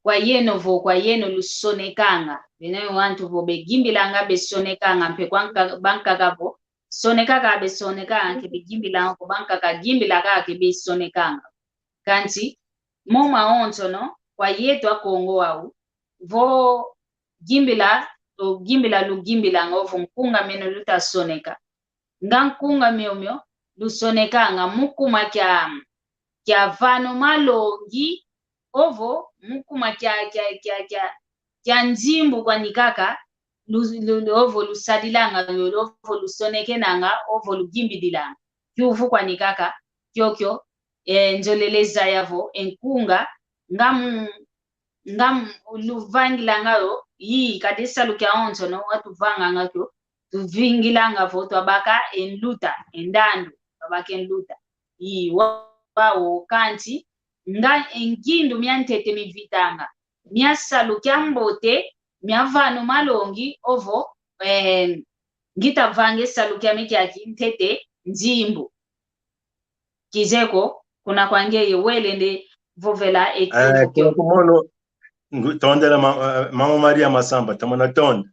kwa yeno vo, kwa yeno lusonekanga. Beno wantu vo begimbilanga, besonekanga, mpe kwa nka-, bankaka vo, soneka ka besonekanga, ke begimbilanga, ko bankaka gimbila ka ke besonekanga. Kansi, mo mawonsono, kwa yeto a Kongo wau, vo gimbila, o gimbila lugimbilanga, ovo nkunga meno luta soneka. Nga nkunga miomio, lusonekanga, mu kuma kia, kia vano malongi, ovo, mu kuma kia, kia, kia, kia, kia nzimbu kwani kaka, lu-, lu-, lu-, ovo lusadilanga, lu-, lu-, ovo lusonekenanga, ovo lugimbidilanga. Kiuvu kwani kaka, kiokio, eh, nzolele zaya vo, e nkunga, nga mu-, nga mu-, luvangilanga yo, ii, kadi salu kiawonsono, watuvanganga kio, tuvingilanga vo, twabaka e nluta, e ndandu, twabaka e nluta. Ii, wa-, wau, kansi, nga e ngindu mia ntete mivitanga, mia salu kiambote, mia vano malongi, ovo, eh, ngita vanga e salu kiame kia kintete nzimbu. Kizeye ko, kuna kwa ngeye welende vovela e kio. Eh, kio. Kuna ku mono, ngu-, tondela ma-, eh, Mama Maria Masamba, tamana tonda.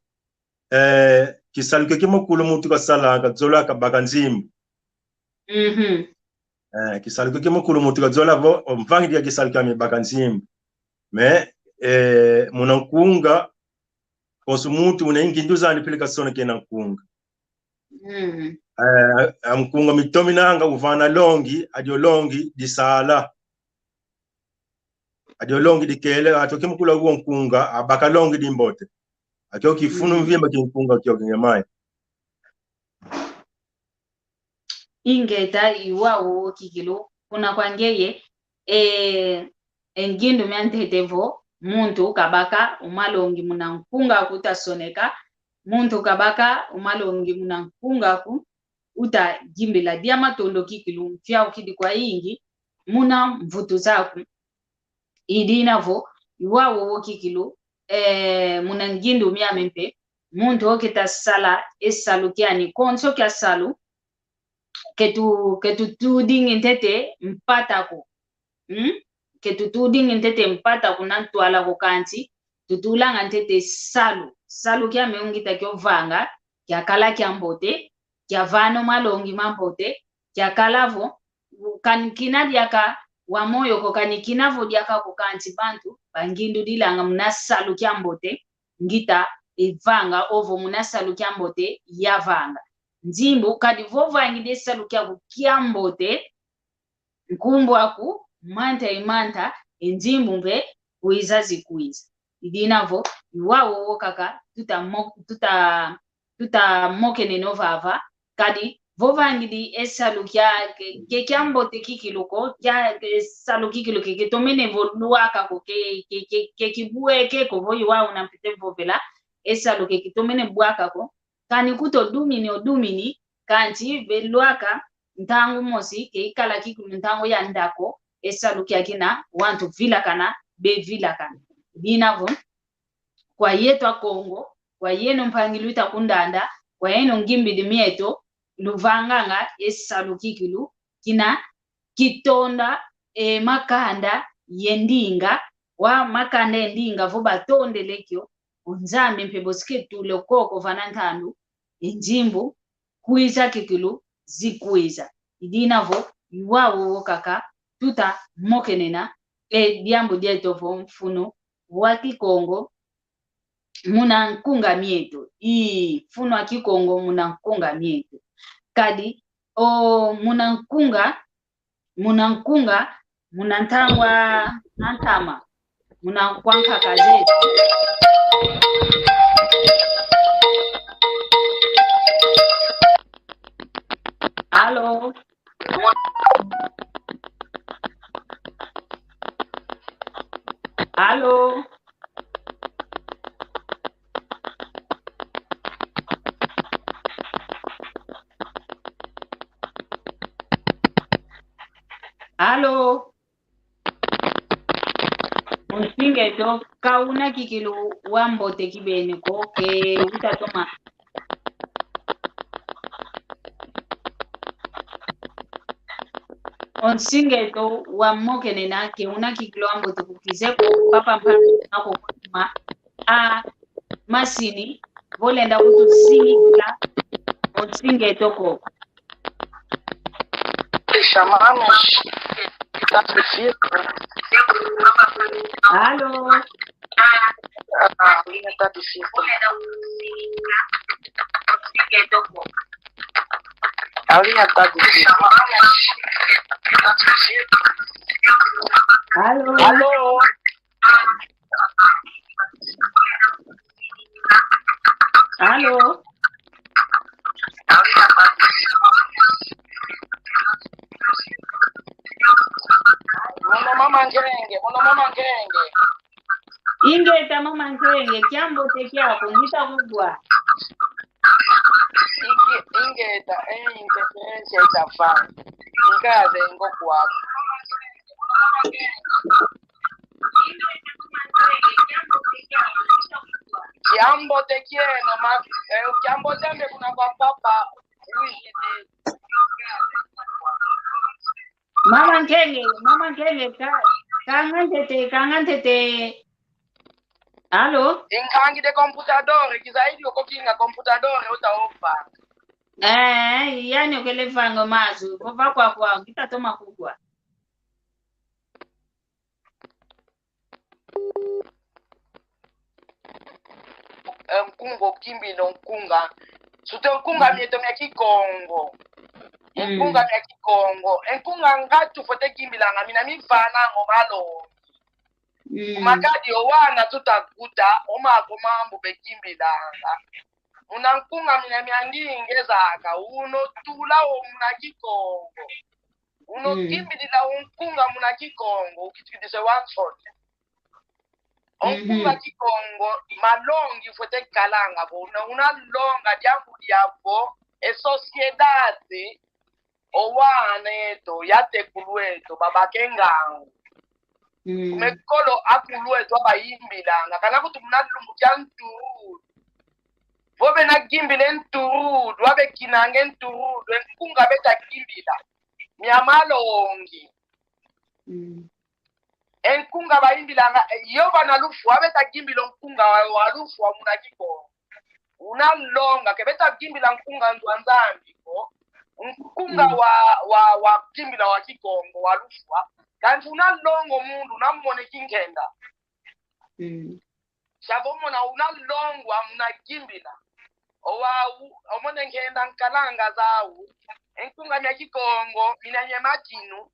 Eh, kisalu kio kimakulu muntu kasalanga, zola kabaka nzimbu. Mhm. Eh, kisalu kio kimakulu muntu kazola vo, o mvangidi kia kisalu kiame baka nzimbu. Mais, eh, muna nkunga, konso muntu una e ngindu zandi pila kasonekena nkunga. Mm. Eh, a nkunga mitominanga uvana longi, adio longi disala. Adio longi dikele, ato kimakulu wo nkunga, abaka longi dimbote. Akio kifunu mvimba ki nkunga kio kingemai. Ingeta iwau kikilu, kuna kwa ngeye, e, e ngindu mia ntete vo, muntu kabaka o malongi muna nkunga aku uta soneka, muntu kabaka o malongi muna nkunga aku uta gimbila. Dia matondo kikilu, mfiaukidi kwayingi muna mvutu zaku. I dina vo, iwau wo kikilu, eh, muna ngindu miame mpe, muntu oketa sala e salu kiani, konso kia salu, ke tu-, ke tutudingi ntete mpata ko. Hmm? Ke tutudingi ntete mpata ko na ntwala ko kansi, tutulanga ntete salu. Salu kiame ungita kio vanga, kiakala kiambote, kia vana o malongi mambote, kiakala vo, kani kina diaka wa moyo ko, kani kina vo diaka ko kansi bantu, bangindudilanga muna salu kiambote, ngita ivanga, ovo muna salu kiambote yavanga. Nzimbu, kadi vo vangidi e salu kiaku kiambote, nkumbu aku, manta i manta, e nzimbu mpe kwiza zikwiza. I dina vo, iwau wo kaka, tuta mo-, tuta, tuta mokeneno vava, kadi vo vangidi e salu kia, ke, ke kiambote kikilu ko, kia, ke salu kikilu ke, ke tomene vo lwaka ko, ke, ke, ke, ke kibweke ko, vo iwau una mpite vovela, e salu ke kitomene bwaka ko, kani kuto dumini o dumini, kansi belwaka ntangu mosi, ke ikala kikilu ntangu ya ndako, e salu kiakina, wantu vilakana, bevilakana. Dina vo, kwa yeto a Kongo, kwa yeno mpangi luta kundanda, kwa yeno ngimbidi mieto, luvanganga e salu kikilu, kina kitonda, e, makanda ye ndinga, wa makanda ye ndinga vo batondele kio, o Nzambi mpe bosi ke tule koko vana ntandu, e nzimbu, kwiza kikilu, zikwiza. I dina vo, i wau wo kaka tuta mokenena, e diambu dieto vo mfunu wa Kikongo muna nkunga mieto. Ii, mfunu wa Kikongo muna nkunga mieto. Kadi, o, muna nkunga, muna nkunga, muna ntangwa a ntama, muna nkwa nkaka zeto. Alo? Alo? Alo? Onsinga eto, ka una kikilu wa mbote kibeni ko, ke uta toma. Onsinga eto wa mokenena, ke una kikilu wa mbote ko, kize ko, papa mpa, ako kutuma. A, masini, vo lenda kutusingikila, onsinga eto ko. Chamamos. Alo? Ah, a linha tá difícil. A linha tá difícil. Alo? Alo? Alo? Mono mama Nkenge, mono mama Nkenge. Ingeta mama Nkenge, kiambote kiako, ngita kugwa. Inge-, ingeta, eh, interferência ita fa. Nkaze ngo kwako. Kiambote kieno, ma-, eh, kiambote mbe kuna kwa papa, wizidi. Mama Nkenge, mama Nkenge, ka, kanga ntete, kanga ntete. Alo? Inkangide computador, kizaidi oko kinga computador, uta opa. Eh, yani okele vango mazu, vova kwa kwa, ngita toma kugwa. E nkunga okimbila o nkunga. Sutu e nkunga mieto mia Kikongo. E nkunga mia Kikongo. E nkunga nga tufwete kimbilanga mina mivananga o malongi. Ku makadi o wana tutakuta, o mako mambu bekimbilanga. Muna nkunga mina mia ndinga ezaka, uno tula o muna Kikongo. Uno kimbilila o nkunga muna Kikongo, ukitukidise wa nsoni. O nkunga Kikongo, malongi fwete kalanga vo, una, una longa diambu diavo, e sociedade, o wana eto, yatekulu eto, babake ngangu. Ku mekolo akulu eto abayimbilanga, kana kutu muna lumbu kia nturudu. Vo bena kimbila e nturudu, abekinanga e nturudu, e nkunga beta kimbila. Mia malongi. E nkunga bayimbilanga, e, yo bana lufwa, beta kimbila o nkunga wa, wa lufwa muna Kikongo. Una longa, ke beta kimbila nkunga nzo a Nzambi ko. Nkunga wa, wa, wa kimbila wa Kikongo, wa lufwa. Kansi una longa o mundu, una mone kinkenda. Savo mona una longwa muna kimbila. Owau, omone nkenda nkalanga zau. E nkunga mia Kikongo, mina mia makinu.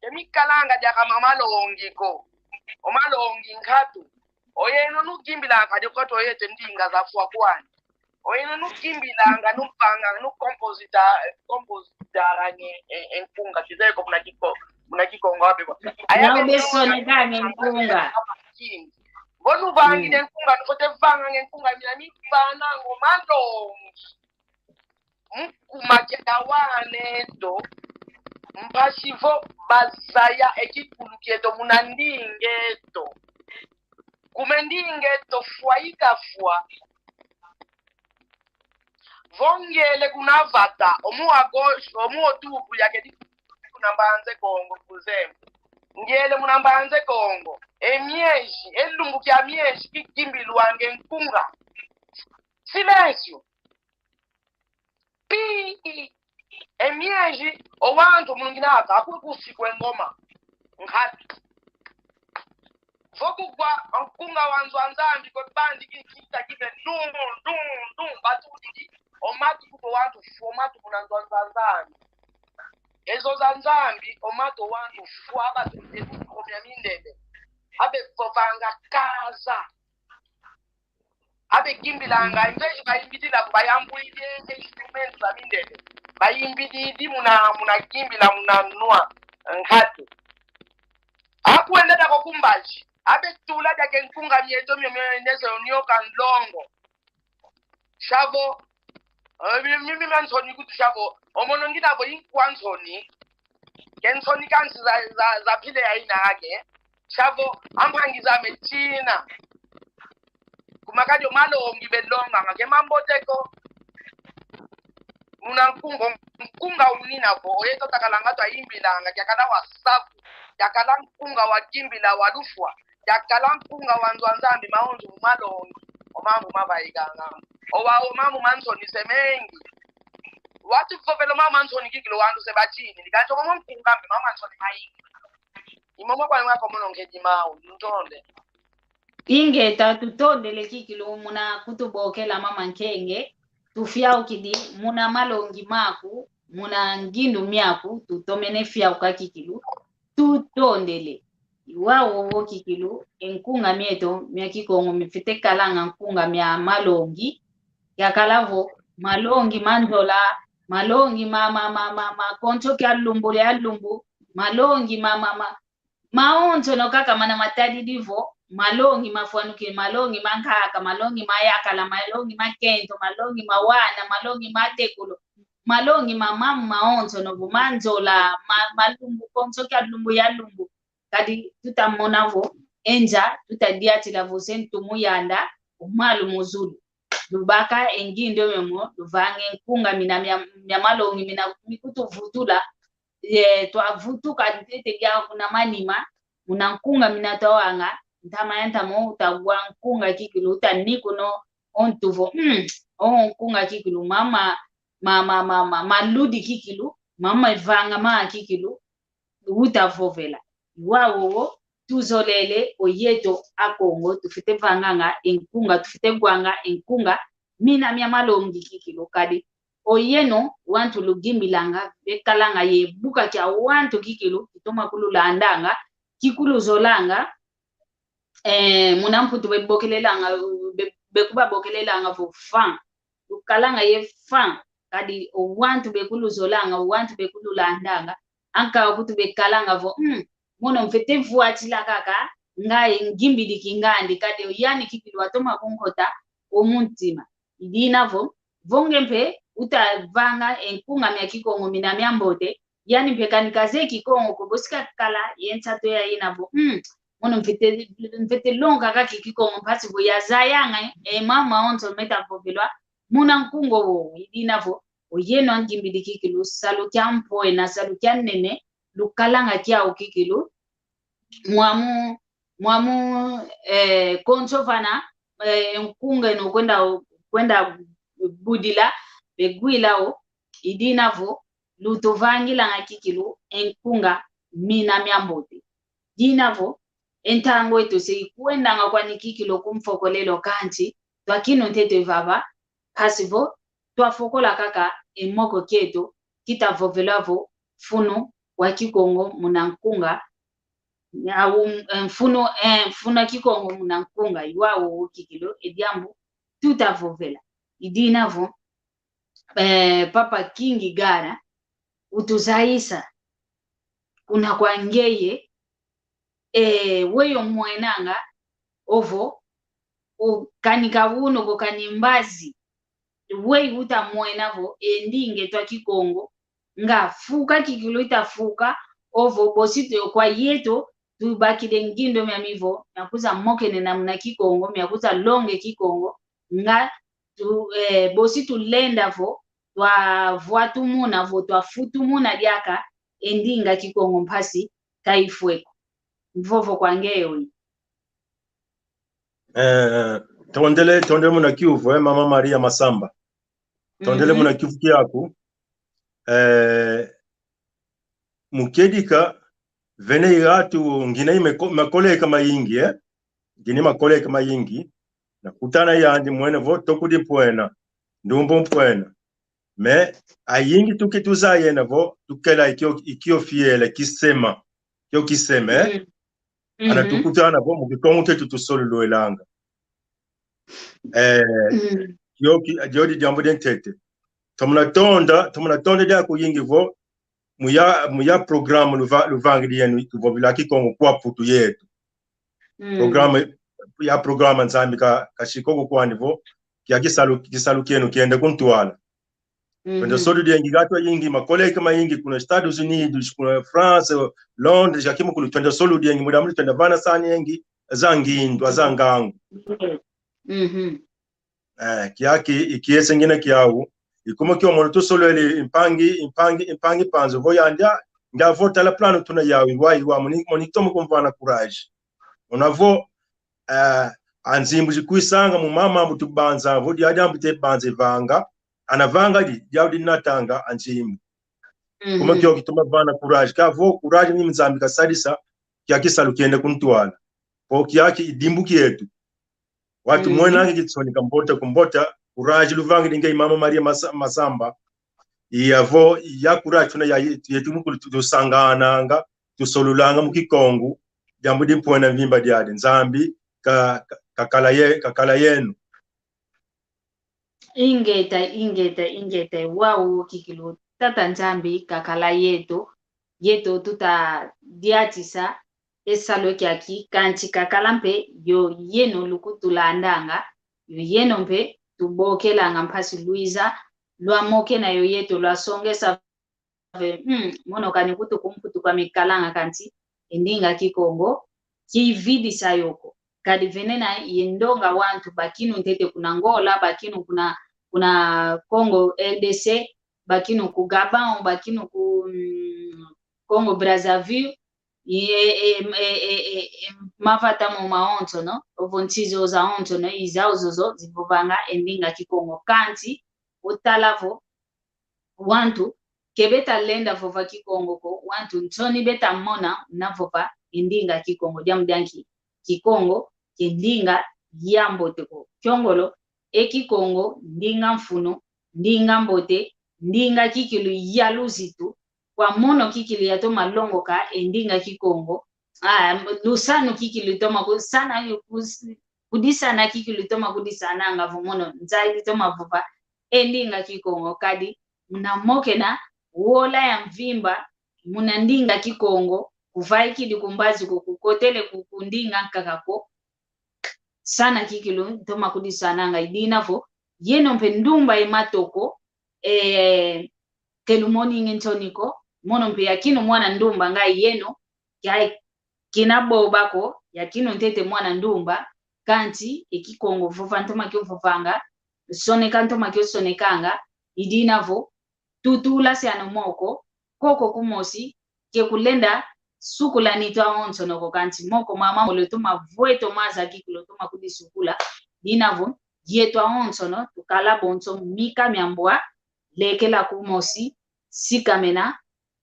Ke mikalanga diaka mia malongi ko. O malongi nkatu. Oyeno nukimbila kadi okatu oyete ndinga za fwa kwani. Oyeno nukimbilanga, nupanga, nukomposita, kompositara nge, e, e nkunga, kizeye ko muna Kiko-, muna Kikongo ape kwa. Aya besone kanga nkunga. Vo nuvangile nkunga, nufwete vanga nge nkunga mina mivananga o malongi. Mukuma kia waneto, mpasi vo bazaya e kikulu kieto muna ndingeto. Kuma e ndingeto fwa ikafwa. Vo ngele kuna vata, omu wa gauche, omu wa tubu yakedi kuna Mbanza Kongo, kuzembe. Ngele muna Mbanza Kongo, e miezi, e lumbu kia miezi kikimbilwanga e nkunga. Silêncio. Pi! E miezi, o wantu mulungina aka akwe kusikwe ngoma. Nkatu. Vo kugwa nkunga wa nzo a Nzambi kwe bandi kinkinta kibe ndung, ndung, ndung, batudidi. O matu kuto wantu fwa, o matu muna nzo a Nzambi. Ezo za Nzambi, o matu wantu fwa, batudidi komia mindele. Abe vovanga kaza. Abe kimbilanga, mveji bayimbidila, bayambwidi e instrumento za mindele. Bayimbididi muna, muna kimbila, muna nwa, nkatu. Akwenda dako kumbaji. Abe tula diaka e nkunga mieto mio mio nezo nioka nlongo. Shavo, eh, mi, mi, mi, mia nsoni kutu shavo. O mono ngina vo inkwa nsoni. Ke nsoni kansi za, za, za pile ya ina ake. Shavo, ampangi zame china. Kuma kadi o malongi belonganga, ke mambote ko. Muna nkunga, nkunga unina vo, o yeto takalanga twayimbilanga, kiakala wa savu, kiakala nkunga wa kimbila wa lufwa, kiakala nkunga wa nzo a Nzambi, mawonso mu malongi, o mambu mavaikanga. O wa, o mambu ma nsoni se mengi. Watuvovela o mambu ma nsoni kikilu wantu se bachini, ni kansi o mo nkunga mbi, mambu ma nsoni mayingi. I momo kwani mwakomono nkedi mau, ntonde. Ingeta, tutondele kikilu muna kutubokela mama Nkenge, tufyaukidi muna malongi maku, muna ngindu miaku, tutomene fyauka kikilu, tutondele. I wau wowo kikilu, e nkunga mieto mia Kikongo mifwete kalanga nkunga mia malongi, kiakala vo, malongi ma nzola, malongi ma, ma, ma, ma, ma konso kia lumbu lia lumbu, malongi ma, ma, ma, mawonsono kaka mana matadidi vo, malongi mafwanukidi, malongi mankaka, malongi mayakala, malongi makento, malongi mawana, malongi matekolo, malongi ma mambu mawonsono vo, ma nzola, ma, ma lumbu, konso kia lumbu ya lumbu. Kadi tutamona vo, e nza, tutadiatila vo se ntu mu yanda, o malu mu zulu. Lubaka e ngindu mio mo, luvanga e nkunga mina mia, mia malongi mina mikutuvutula, ye, twavutuka ntete dia kuna manima, muna nkunga mina twawanga, ntama ya ntama utagwa nkunga kikilu, utanikuna o ntu vo, mm, o nkunga kikilu, mama, ma, ma, ma, ma, maludi kikilu, mama ivanga ma kikilu, utavovela. I wau wowo, tuzolele o yeto Akongo, tufwete vanganga e nkunga, tufwete gwanga e nkunga, mina mia malongi kikilu kadi. O yeno, wantu lugimbilanga, bekalanga ye buka kia wantu kikilu, kitoma kululandanga, kikuluzolanga, eh, muna Mputu bebokelelanga, be, bekubabokelelanga vo fan. Lukalanga ye fan, kadi o wantu bekuluzolanga, o wantu bekululandanga, anka o kutu bekalanga vo, mm, mono mfwete vwatila kaka, ngai ngimbidi kingandi, kadi o yani kikilu atoma kunkota o muntima. I dina vo, vo nge mpe utavanga e nkunga mia Kikongo mina mia mbote, yani mpe kani kazeye Kikongo ko, bosi kakala ye nsatu ya ina vo, mm, mono mfwete, mfwete longa kaka Kikongo mpasi vo yazayanga e mama onso meta vovelwa muna nkunga wowo. I dina vo, o yeno angimbidi kikilu, salu kia mpwe na salu kia nene lukalanga kiau kikilu, mwamu, mwamu, eh, konso vana, eh, nkunga eno kwenda, kwenda budila, begwilao. I dina vo, lutuvangilanga kikilu e nkunga mina mia mbote. Dina vo, e ntangu eto se ikwendanga kwani kikilu kumfokolelo kansi, twakinu ntete vava, mpasi vo, twafokola kaka e moko kieto, kitavovela vo, mfunu wa Kikongo muna nkunga, au, eh, mfunu, eh, mfunu wa Kikongo muna nkunga, i wau wowo kikilu, e diambu, tutavovela. I dina vo, eh, Papa King Gara, utuzayisa, kuna kwa ngeye, eh, weyi omwenanga, ovo, o, kani kawuno ko kani mbazi, weyi utamwena vo, e ndinga eto a Kikongo, nga fuka kikilu itafuka, ovo bosi tu kwa yeto, tubakidi e ngindu miami vo, mia kuza mokenena muna Kikongo, mia kuza longa e Kikongo, nga tu, eh, bosi tulenda vo, twavwatumuna vo, twafutumuna diaka e ndinga Kikongo mpasi kaifwe ko. Mvovo kwa ngeye oyi. Eh, tondele, tondele muna kiuvu, eh, Mama Maria Masamba. Tondele muna kiuvu kiaku. eh, mu kedika, vene yatu ngina i meko-, makoleka mayingi, eh? Ngina i makoleka mayingi, nakutana yandi mwene vo tokudi mpwena, ndumbu mpwena. Mais ayingi tuki tuzaya yena vo tukela i kio, i kio fiela, kisema. Kio kisema, eh? Mm. Ana tukutana vo mu Kikongo tetu tusolulwelanga. Eh, mm. Kio ki, dio di diambu dia ntete. Tomona tonda, tomona tonda dia kuyingi vo, mu ya, mu ya programa luva-, luvangidi yenu, tuvovila Kikongo kwa putu yetu. Mm. Programa, ya programa Nzambi ka, kashikoko kwandi vo, kia kisalu, kisalu kienu kienda ku ntwala. Mhm. Twenda soludiengi gatu ayingi, makoleka mayingi kuna Estados Unidos, kuna France, Londres, ya kimu kulu twenda soludiengi, muda muli twenda vana saniengi, za ngindu, za ngangu. Mhm. Eh, kiaki, i kiese ngina kiau, i kuma kio mono tusolwele mpangi, mpangi, mpangi Panzu vo yandi, ndia vo tala plano tuna yau, iwa, iwa, moni, moni tomo kumvana courage. Una vo, eh, a nzimbu zikwisanga mu mama mbu tubanza, vo dia diambu te banze vanga, ana vanga di, diau dinatanga a nzimbu. Mhm. Kuma kio kitoma vana courage, ka vo courage ni Nzambi kasadisa, kia kisalu kienda ku ntwala. Po kiaki i dimbu kietu. Watu, mhm, mwenange kitsoni ka mbota ku mbota, courage luvangidi nge i Mama Maria Masa-, Masamba. Iya vo, iya courage tuna ya, yetu mukulu tu-, tusangananga, tusolulanga mu Kikongo, diambu di mpwena mvimba diadi. Nzambi ka, ka, kakala ye, kakala yenu. Ingeta, ingeta, ingeta, wau kikilu. Tata Nzambi kakala yeto, yeto tuta diatisa e salu kiaki, kansi kakala mpe yo yeno lukutulandanga, yo yeno mpe tubokelanga mpasi lwiza, lwamokena yo yeto, lwasongesa ve, mm, mono kani kutu kumputu kwa mikalanga kansi e ndinga Kikongo kividisa yo ko. Kadi venena ye ndonga wantu bakinu ntete kuna Angola, bakinu kuna, kuna Congo R D C, bakinu ku Gabon, bakinu ku, mm, Congo Brazzaville, e, e, mavata mo mawonsono, ovo nsi zo zawonsono, i zau zozo zivovanga e ndinga Kikongo. Kansi otala vo wantu ke beta lenda vova Kikongo ko, wantu nsoni beta mona una vova e ndinga Kikongo. Diambu dia nki? Kikongo ke ndinga ya mbote ko. Kiongolo, e Kikongo ndinga mfunu, ndinga mbote, ndinga kikilu ya luzitu. Kwa mono kikilu yatoma longoka e ndinga Kikongo, ah, lusanu kikilu toma ku-, sana, kus-, kudisana kikilu toma kudisananga vo mono nzayidi toma vova e ndinga Kikongo. Kadi muna mokena wola ya mvimba muna ndinga Kikongo, kuvaikidi ku mbazi ko, kukotele ku, ku ndinga nkaka ko, sana kikilu ntoma kudisananga. I dina vo yeno mpe ndumba ye matoko, eh, ke lumoningi nsoni ko, mono mpe yakinu mwana ndumba ngai yeno, kia kina boba ko, yakinu ntete mwana ndumba, kansi e Kikongo vova ntoma kio vovanga, soneka ntoma kio sonekanga. I dina vo tutula siano moko, koko kumosi, ke kulenda sukula nitu awonsono ko, kansi moko mama molo toma vwete maza kikilu toma kudisukula. Dina vo yetu awonsono tukala bonso mika mia mbwa, lekela kumosi, sikamena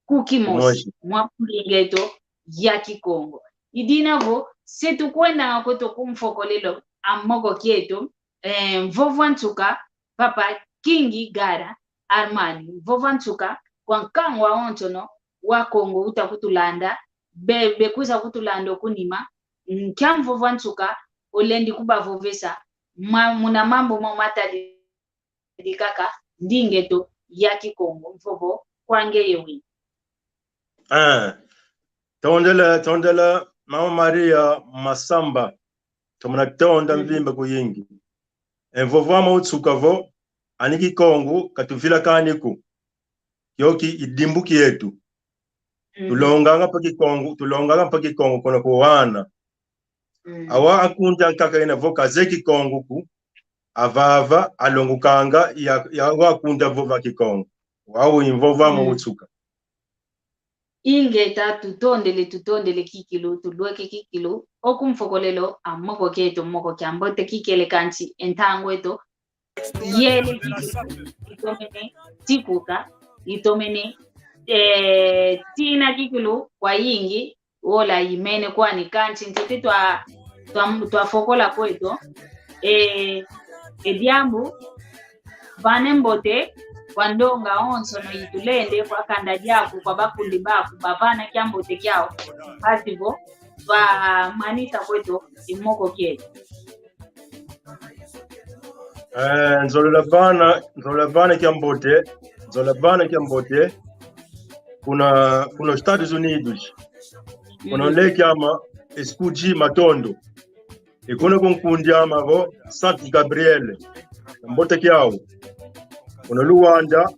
ku kimosi, kumosi, mwa ndinga eto ya Kikongo. I dina vo se tukwendanga kweto ku mfokolelo a moko kieto, eh, mvovo a nsuka, Papa King Gara Armani, mvovo a nsuka kwa nkangu awonsono wa Kongo uta kutulanda, be, bekwiza kutulanda oku nima, nkia mvovo a nsuka olendi kubavovesa, ma, muna mambu mo matadi di kaka ndinga eto ya Kikongo, mvovo kwa ngeye wina. Ah, tondele, tondele, Mama Maria Masamba, tomona tonda, mhm, mvimba kuyingi. E mvovo ama utsuka vo, ani Kikongo katuvilakani ko. Kioki i dimbu kietu. Mhm. Tulonganga mpe Kikongo, tulonganga mpe Kikongo kuna kwa wana. Mm. Awa akunda nkaka ina vo kazeye Kikongo ko, avava alongokanga ya, ya awa akunda vova Kikongo. Wau i mvovo ama, mm, utsuka. Ingeta, tutondele, tutondele kikilu, tulweke kikilu, oku mfokolelo a moko kieto, moko kia mbote kikele kansi e ntangu eto yele kikilu, ikomene tikuka, itomene, eh, tina kikilu kwa yingi, wola imene kwani kansi ntete twa, twa, twafokola kweto. Eh, e diambu, vana mbote kwa ndonga onsono itulende, kwa kanda diaku, kwa bakundi baku, bavana kiambote kiau, mpasi vo twamanisa kweto e moko kieto. Eh, nzolela vana, nzolela vana kiambote, nzolela vana kiambote, kuna, kuna Estados Unidos. Kuna, mm, nleke ama Escuji Matondo. E kuna ku nkundi ama vo Santo Gabriel. Kiambote kiau. Kuna Luanda,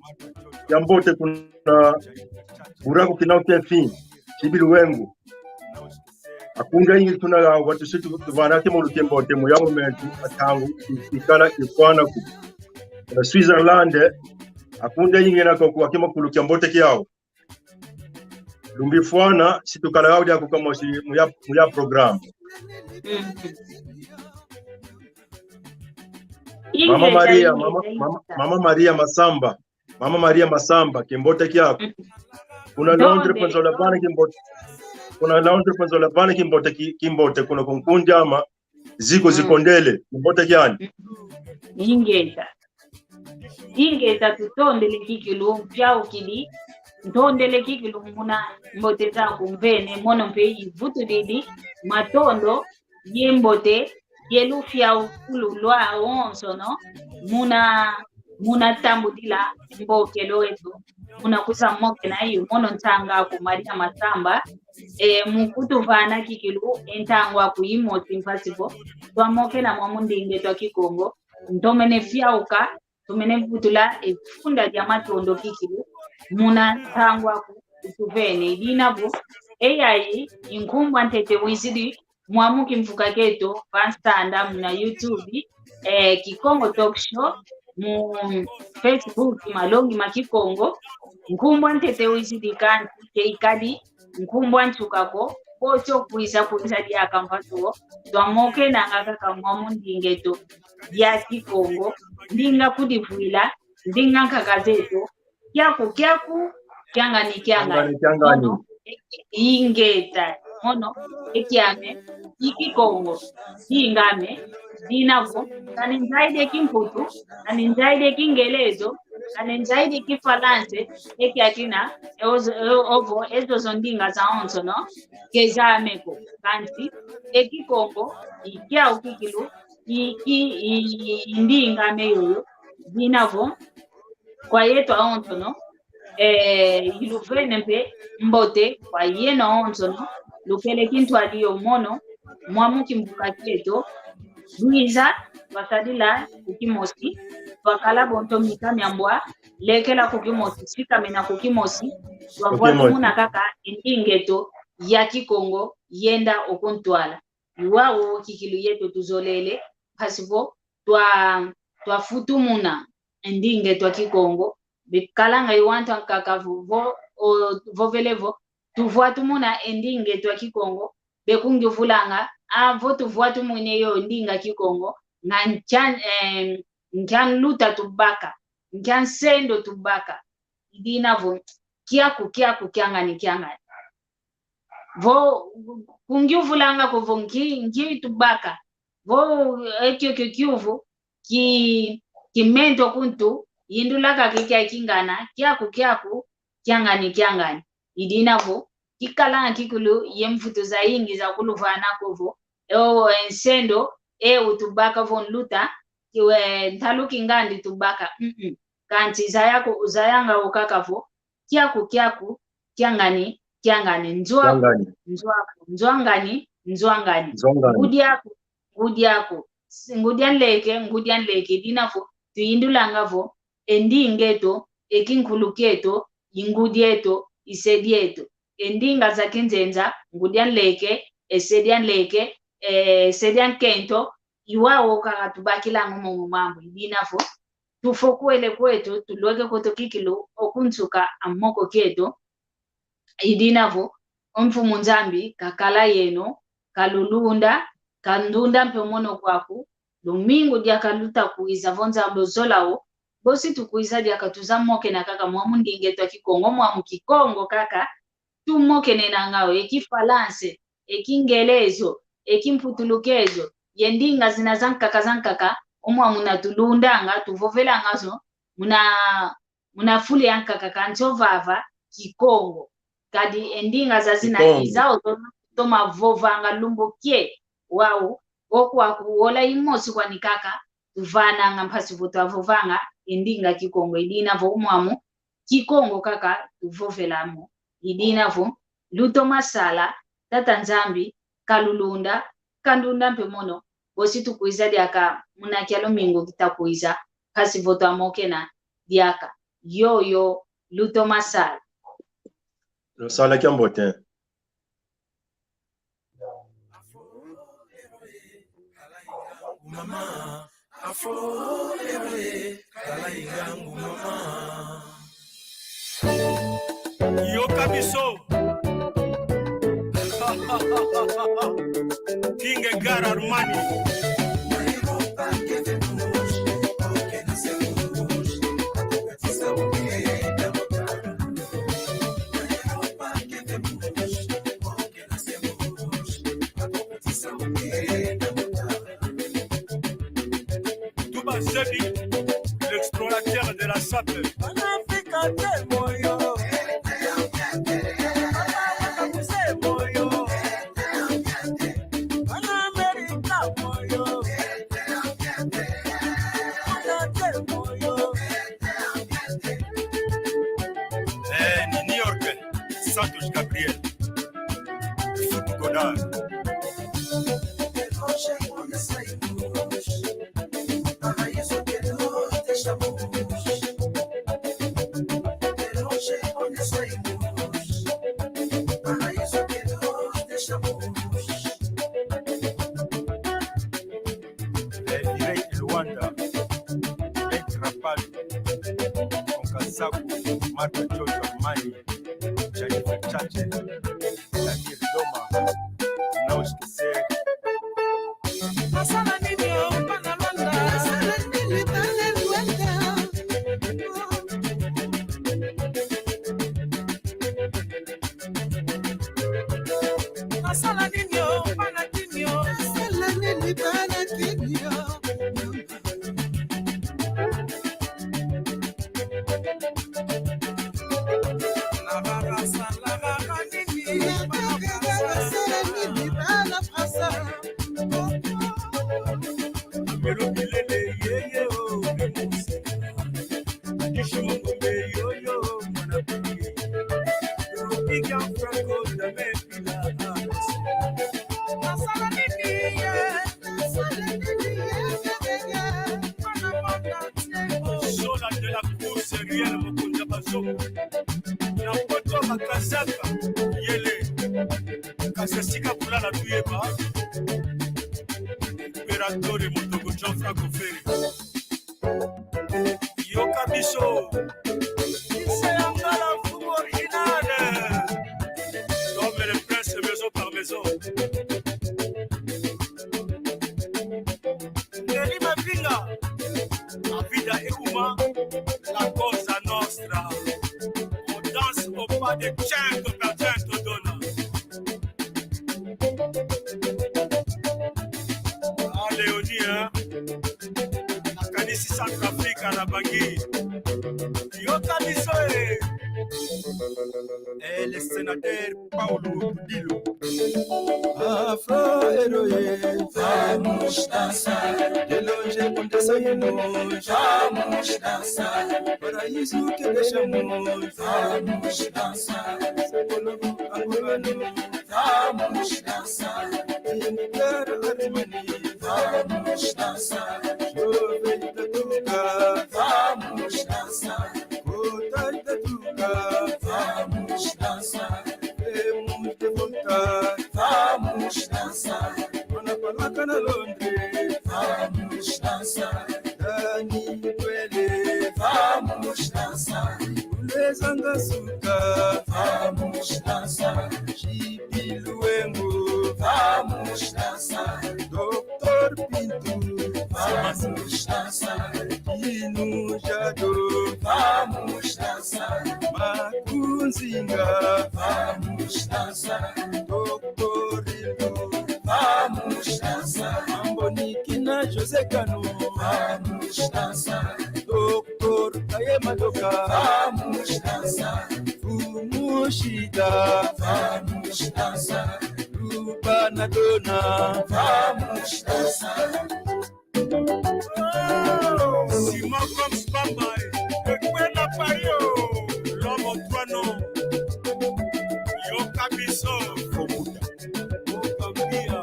kiambote kuna buraku kinau kefin, Sibilu Wengu. Akundi ayingi tuna ga watu situ tuvana kimulu kiambote mu ya momento, atangu ikala kifwana ku. Kuna Switzerland, akundi ayingi na koko akimakulu kiambote kiau. Lumbu ifwana, situkala audi akukamosi mu ya, mu ya programa. Mm. Mama Maria, Mama, Mama, Mama Maria Masamba. Mama Maria Masamba, kimbote kiaku. Mm. Kuna Londres, ntonde, pwe nzolela vana kimbote. Kuna Londres, pwe nzolela vana kimbote ki-, kimbote kuna ku nkundi ama Ziko, mm, Zikondele, kimbote kiani. Mm. Ingeta. Ingeta tutondele kikilu, mpiaukidi. Ntondele kikilu muna mbote zaku mvene, mono mpe ivutudidi matondo ye mbote, ye lufiaukulu lwawonsono, muna, muna tambudila mbokelo eto, muna kwiza mokena yu mono ntang'aku Maria Masamba, e, mu kutuvana kikilu e ntangwa ku imosi mpasi vo twamokena mwamu ndinga eto a Kikongo, ntomene fiauka, ntomene vutula e funda dia matondo kikilu, muna ntangwa ku ituvene, idina vo, e yayi i nkumbu a ntete wizidi mwamu kimvuka kieto, va nsanda, muna YouTube, eh, Kikongo Talk Show, mu Facebook, Malongi ma Kikongo, nkumbu a ntete wizidi kansi, ke ikadi nkumbu a nsuka ko, kotio kwiza, kwiza diaka mpasi vo twamokenanga kaka mwamu ndinga eto dia Kikongo, ndinga kudivwila, ndinga nkaka zeto, kiaku, kiaku, kiangani, kiangani. Kiangani, kiangani. Mono, e-, ingeta, mono, e kiame, i Kikongo, ingame, dina vo, kani nzaidi e Kimputu, kani nzaidi e Kingelezo, kani nzaidi e Kifalanse, e kiakina, e ozo, e ovo, ezo zo ndinga zawonsono, ke zame ko, kansi, e Kikongo, i kiau kikilu, i, i, i, i ndingame yoyo, dina vo, kwa yeto awonsono, eh, iluvene mpe mbote kwa yeno awonsono, lukele kintwadi yo mono, mwamu kimvuka kieto, lwiza, twasadila ku kimosi, twakala bonto mika mia mbwa, lekela ku kimosi, sikamena ku kimosi, twavwatumuna kaka e ndinga eto ya Kikongo yenda okuntwala. I wau kikilu yeto tuzolele, mpasi vo twa, twafutumuna e ndinga eto a Kikongo, bekalanga i wantu ankaka vo, vo, o, vovele vo, tuvwatumuna e ndinga eto a Kikongo, bekungiuvulanga, a, vo tuvwatumwine yo ndinga Kikongo, nga nkia, eh, nkia nluta tubaka, nkia nsendo tubaka, idina vo, kiaku, kiaku, kiangani, kiangani. Vo, kungiuvulanga ko vo nki, nki tubaka. Vo, e kio, kio, kiuvu, ki, kimento kuntu, yindulaka kikia kingana, kiaku, kiaku, kiangani, kiangani. Idina vo, kikalanga kikilu ye mvutu zayingi za kuluvana ko vo, e o, e nsendo, e utubaka vo nluta, kiwe ntalu kingandi tubaka, mm-mm. Kansi zaya ko, zayanga okaka vo, kiaku, kiaku, kiangani, kiangani, nzwaku, kiangani. Nzwaku, nzwangani, nzwangani. Nzwangani. Ngudi aku, ngudi aku. S-, ngudi a nleke, ngudi a nleke, dina vo, tuyindulanga vo, e ndinga eto, e kinkulu kieto, i ngudi eto, i se dieto. E ndinga za kinzenza, ngudi a nleke, e se dia nleke, e se dia nkento, i wau kaka tubakilanga momo mambu, idina vo, tufokwele kweto, tulweke kweto kikilu, okunsuka a moko kieto, idina vo, o Mfumu Nzambi, kakala yeno, kalulunda, kandunda mpe mono kwaku, lumingu diaka luta kwiza vo Nzambi ozola wo, bosi tukwiza diaka tuza mokena kaka mwamu ndinga eto a Kikongo, mwamu Kikongo kaka, tumokenenanga o, e Kifalanse, e Kingelezo, e Kimputulukezo, ye ndinga zina zankaka zankaka, o mwamu muna tulundanga, tuvovelanga zo, muna, muna fulu yankaka kansi o vava Kikongo. Kadi e ndinga zazina Kikongo. Izau to-, toma vovanga lumbu kie, wau, o kwaku ola imosi kwani kaka, tuvananga mpasi vo twavovanga e ndinga Kikongo, i dina vo o mwamu Kikongo kaka tuvovela mo. I dina vo lutoma sala, Tata Nzambi kalulunda, kalunda mpe mono, bosi tukwiza diaka muna kia lumingu kita kwiza, mpasi vo twamokena diaka. Yoyo, lutoma sala. Lusala kiambote. Mama, afo ewe, kala igangu mama. Yoka biso. King Edgar Armani. Touba Zebi, l'explorateur de la sape. Eh, ni New York, Santos Gabriel. Foot Godard. Eh, Irene Luanda, Ben Rapal, Konka Saku, Marco Jojo Mani, Jennifer Chache, Daniel Doma, Naush Kese. Nasala nini o, bana Luanda? Nasala nini, bana Luanda? Nasala nini o, bana Kinio? Nasala nini, bana Kinio? Zola de la cour, c'est rien, mokonzi ya bazongo. Na poto makazaka, yele. Kasi esika kulala tuyeba. Impérateur Motogo Jean-Franck Ferre. Yoka biso. Kise ya ngala, fumu original. L'homme le prince, maison par maison. Nelly Mavinga, la vida é uma, la cosa nostra. On danse au pas de cento per cento dona. Ah, Léonie, hein? Nakanisi Centrafrique na Bangui. Yoka biso, eh. Eh, le sénateur Paulo Budilo. Afro héroe, vamos dançar. De longe com desayuno, vamos dançar. Paraíso que deixamos, vamos dançar. Sepolo angolano, vamos dançar. Yenidar Armani, vamos dançar. Jovem da Tuca, vamos dançar. Kota da Tuca, vamos dançar. Temos de voltar, vamos dançar. Mana Palaka na Londres, vamos dançar. Dani Kwele, vamos dançar. Ulezanga Suka, vamos dançar. Chipi Luengo, vamos dançar. Doutor Pinto, vamos Vamos dançar. Inu Jado. Vamos dançar. Makunzinga. Vamos dançar. Tokorilo. Vamos dançar. Mambo Nikina José Cano. Vamos dançar. Doutor Kaye Madoka. Vamos dançar. Fumushida. Vamos dançar. Luba na Dona. Vamos dançar. Simon Combs Bamba, eh, ekwenda Paris, oh. L'homme aux trois noms. Yoka biso. Kombuta. Okambia.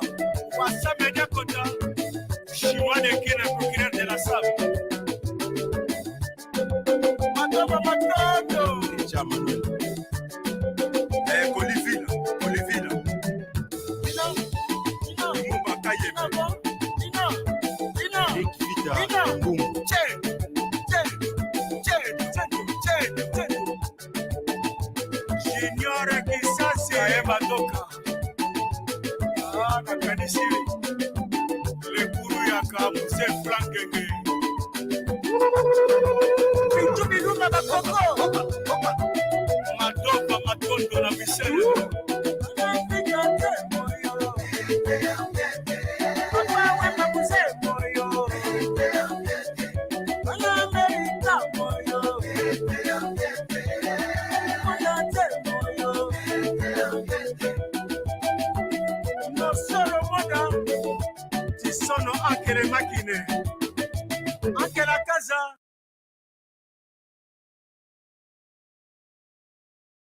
Wasa Media Kota. Chinois de Kina, procureur de la Save. Matondo, matondo. Richard Manuel. Eh, Kolivina, Kolivina. Bino, bino, Imuba Kayembe. Bino, bino, bino. Ekivita, bino. Mbungu. Che, che, che. Junior Kisasi. Kaye Madoka. Ah, nakanisi lekulu ya ka Mzee Frank Ngenge. Bintu biluma bakoko. Madoka, matondo na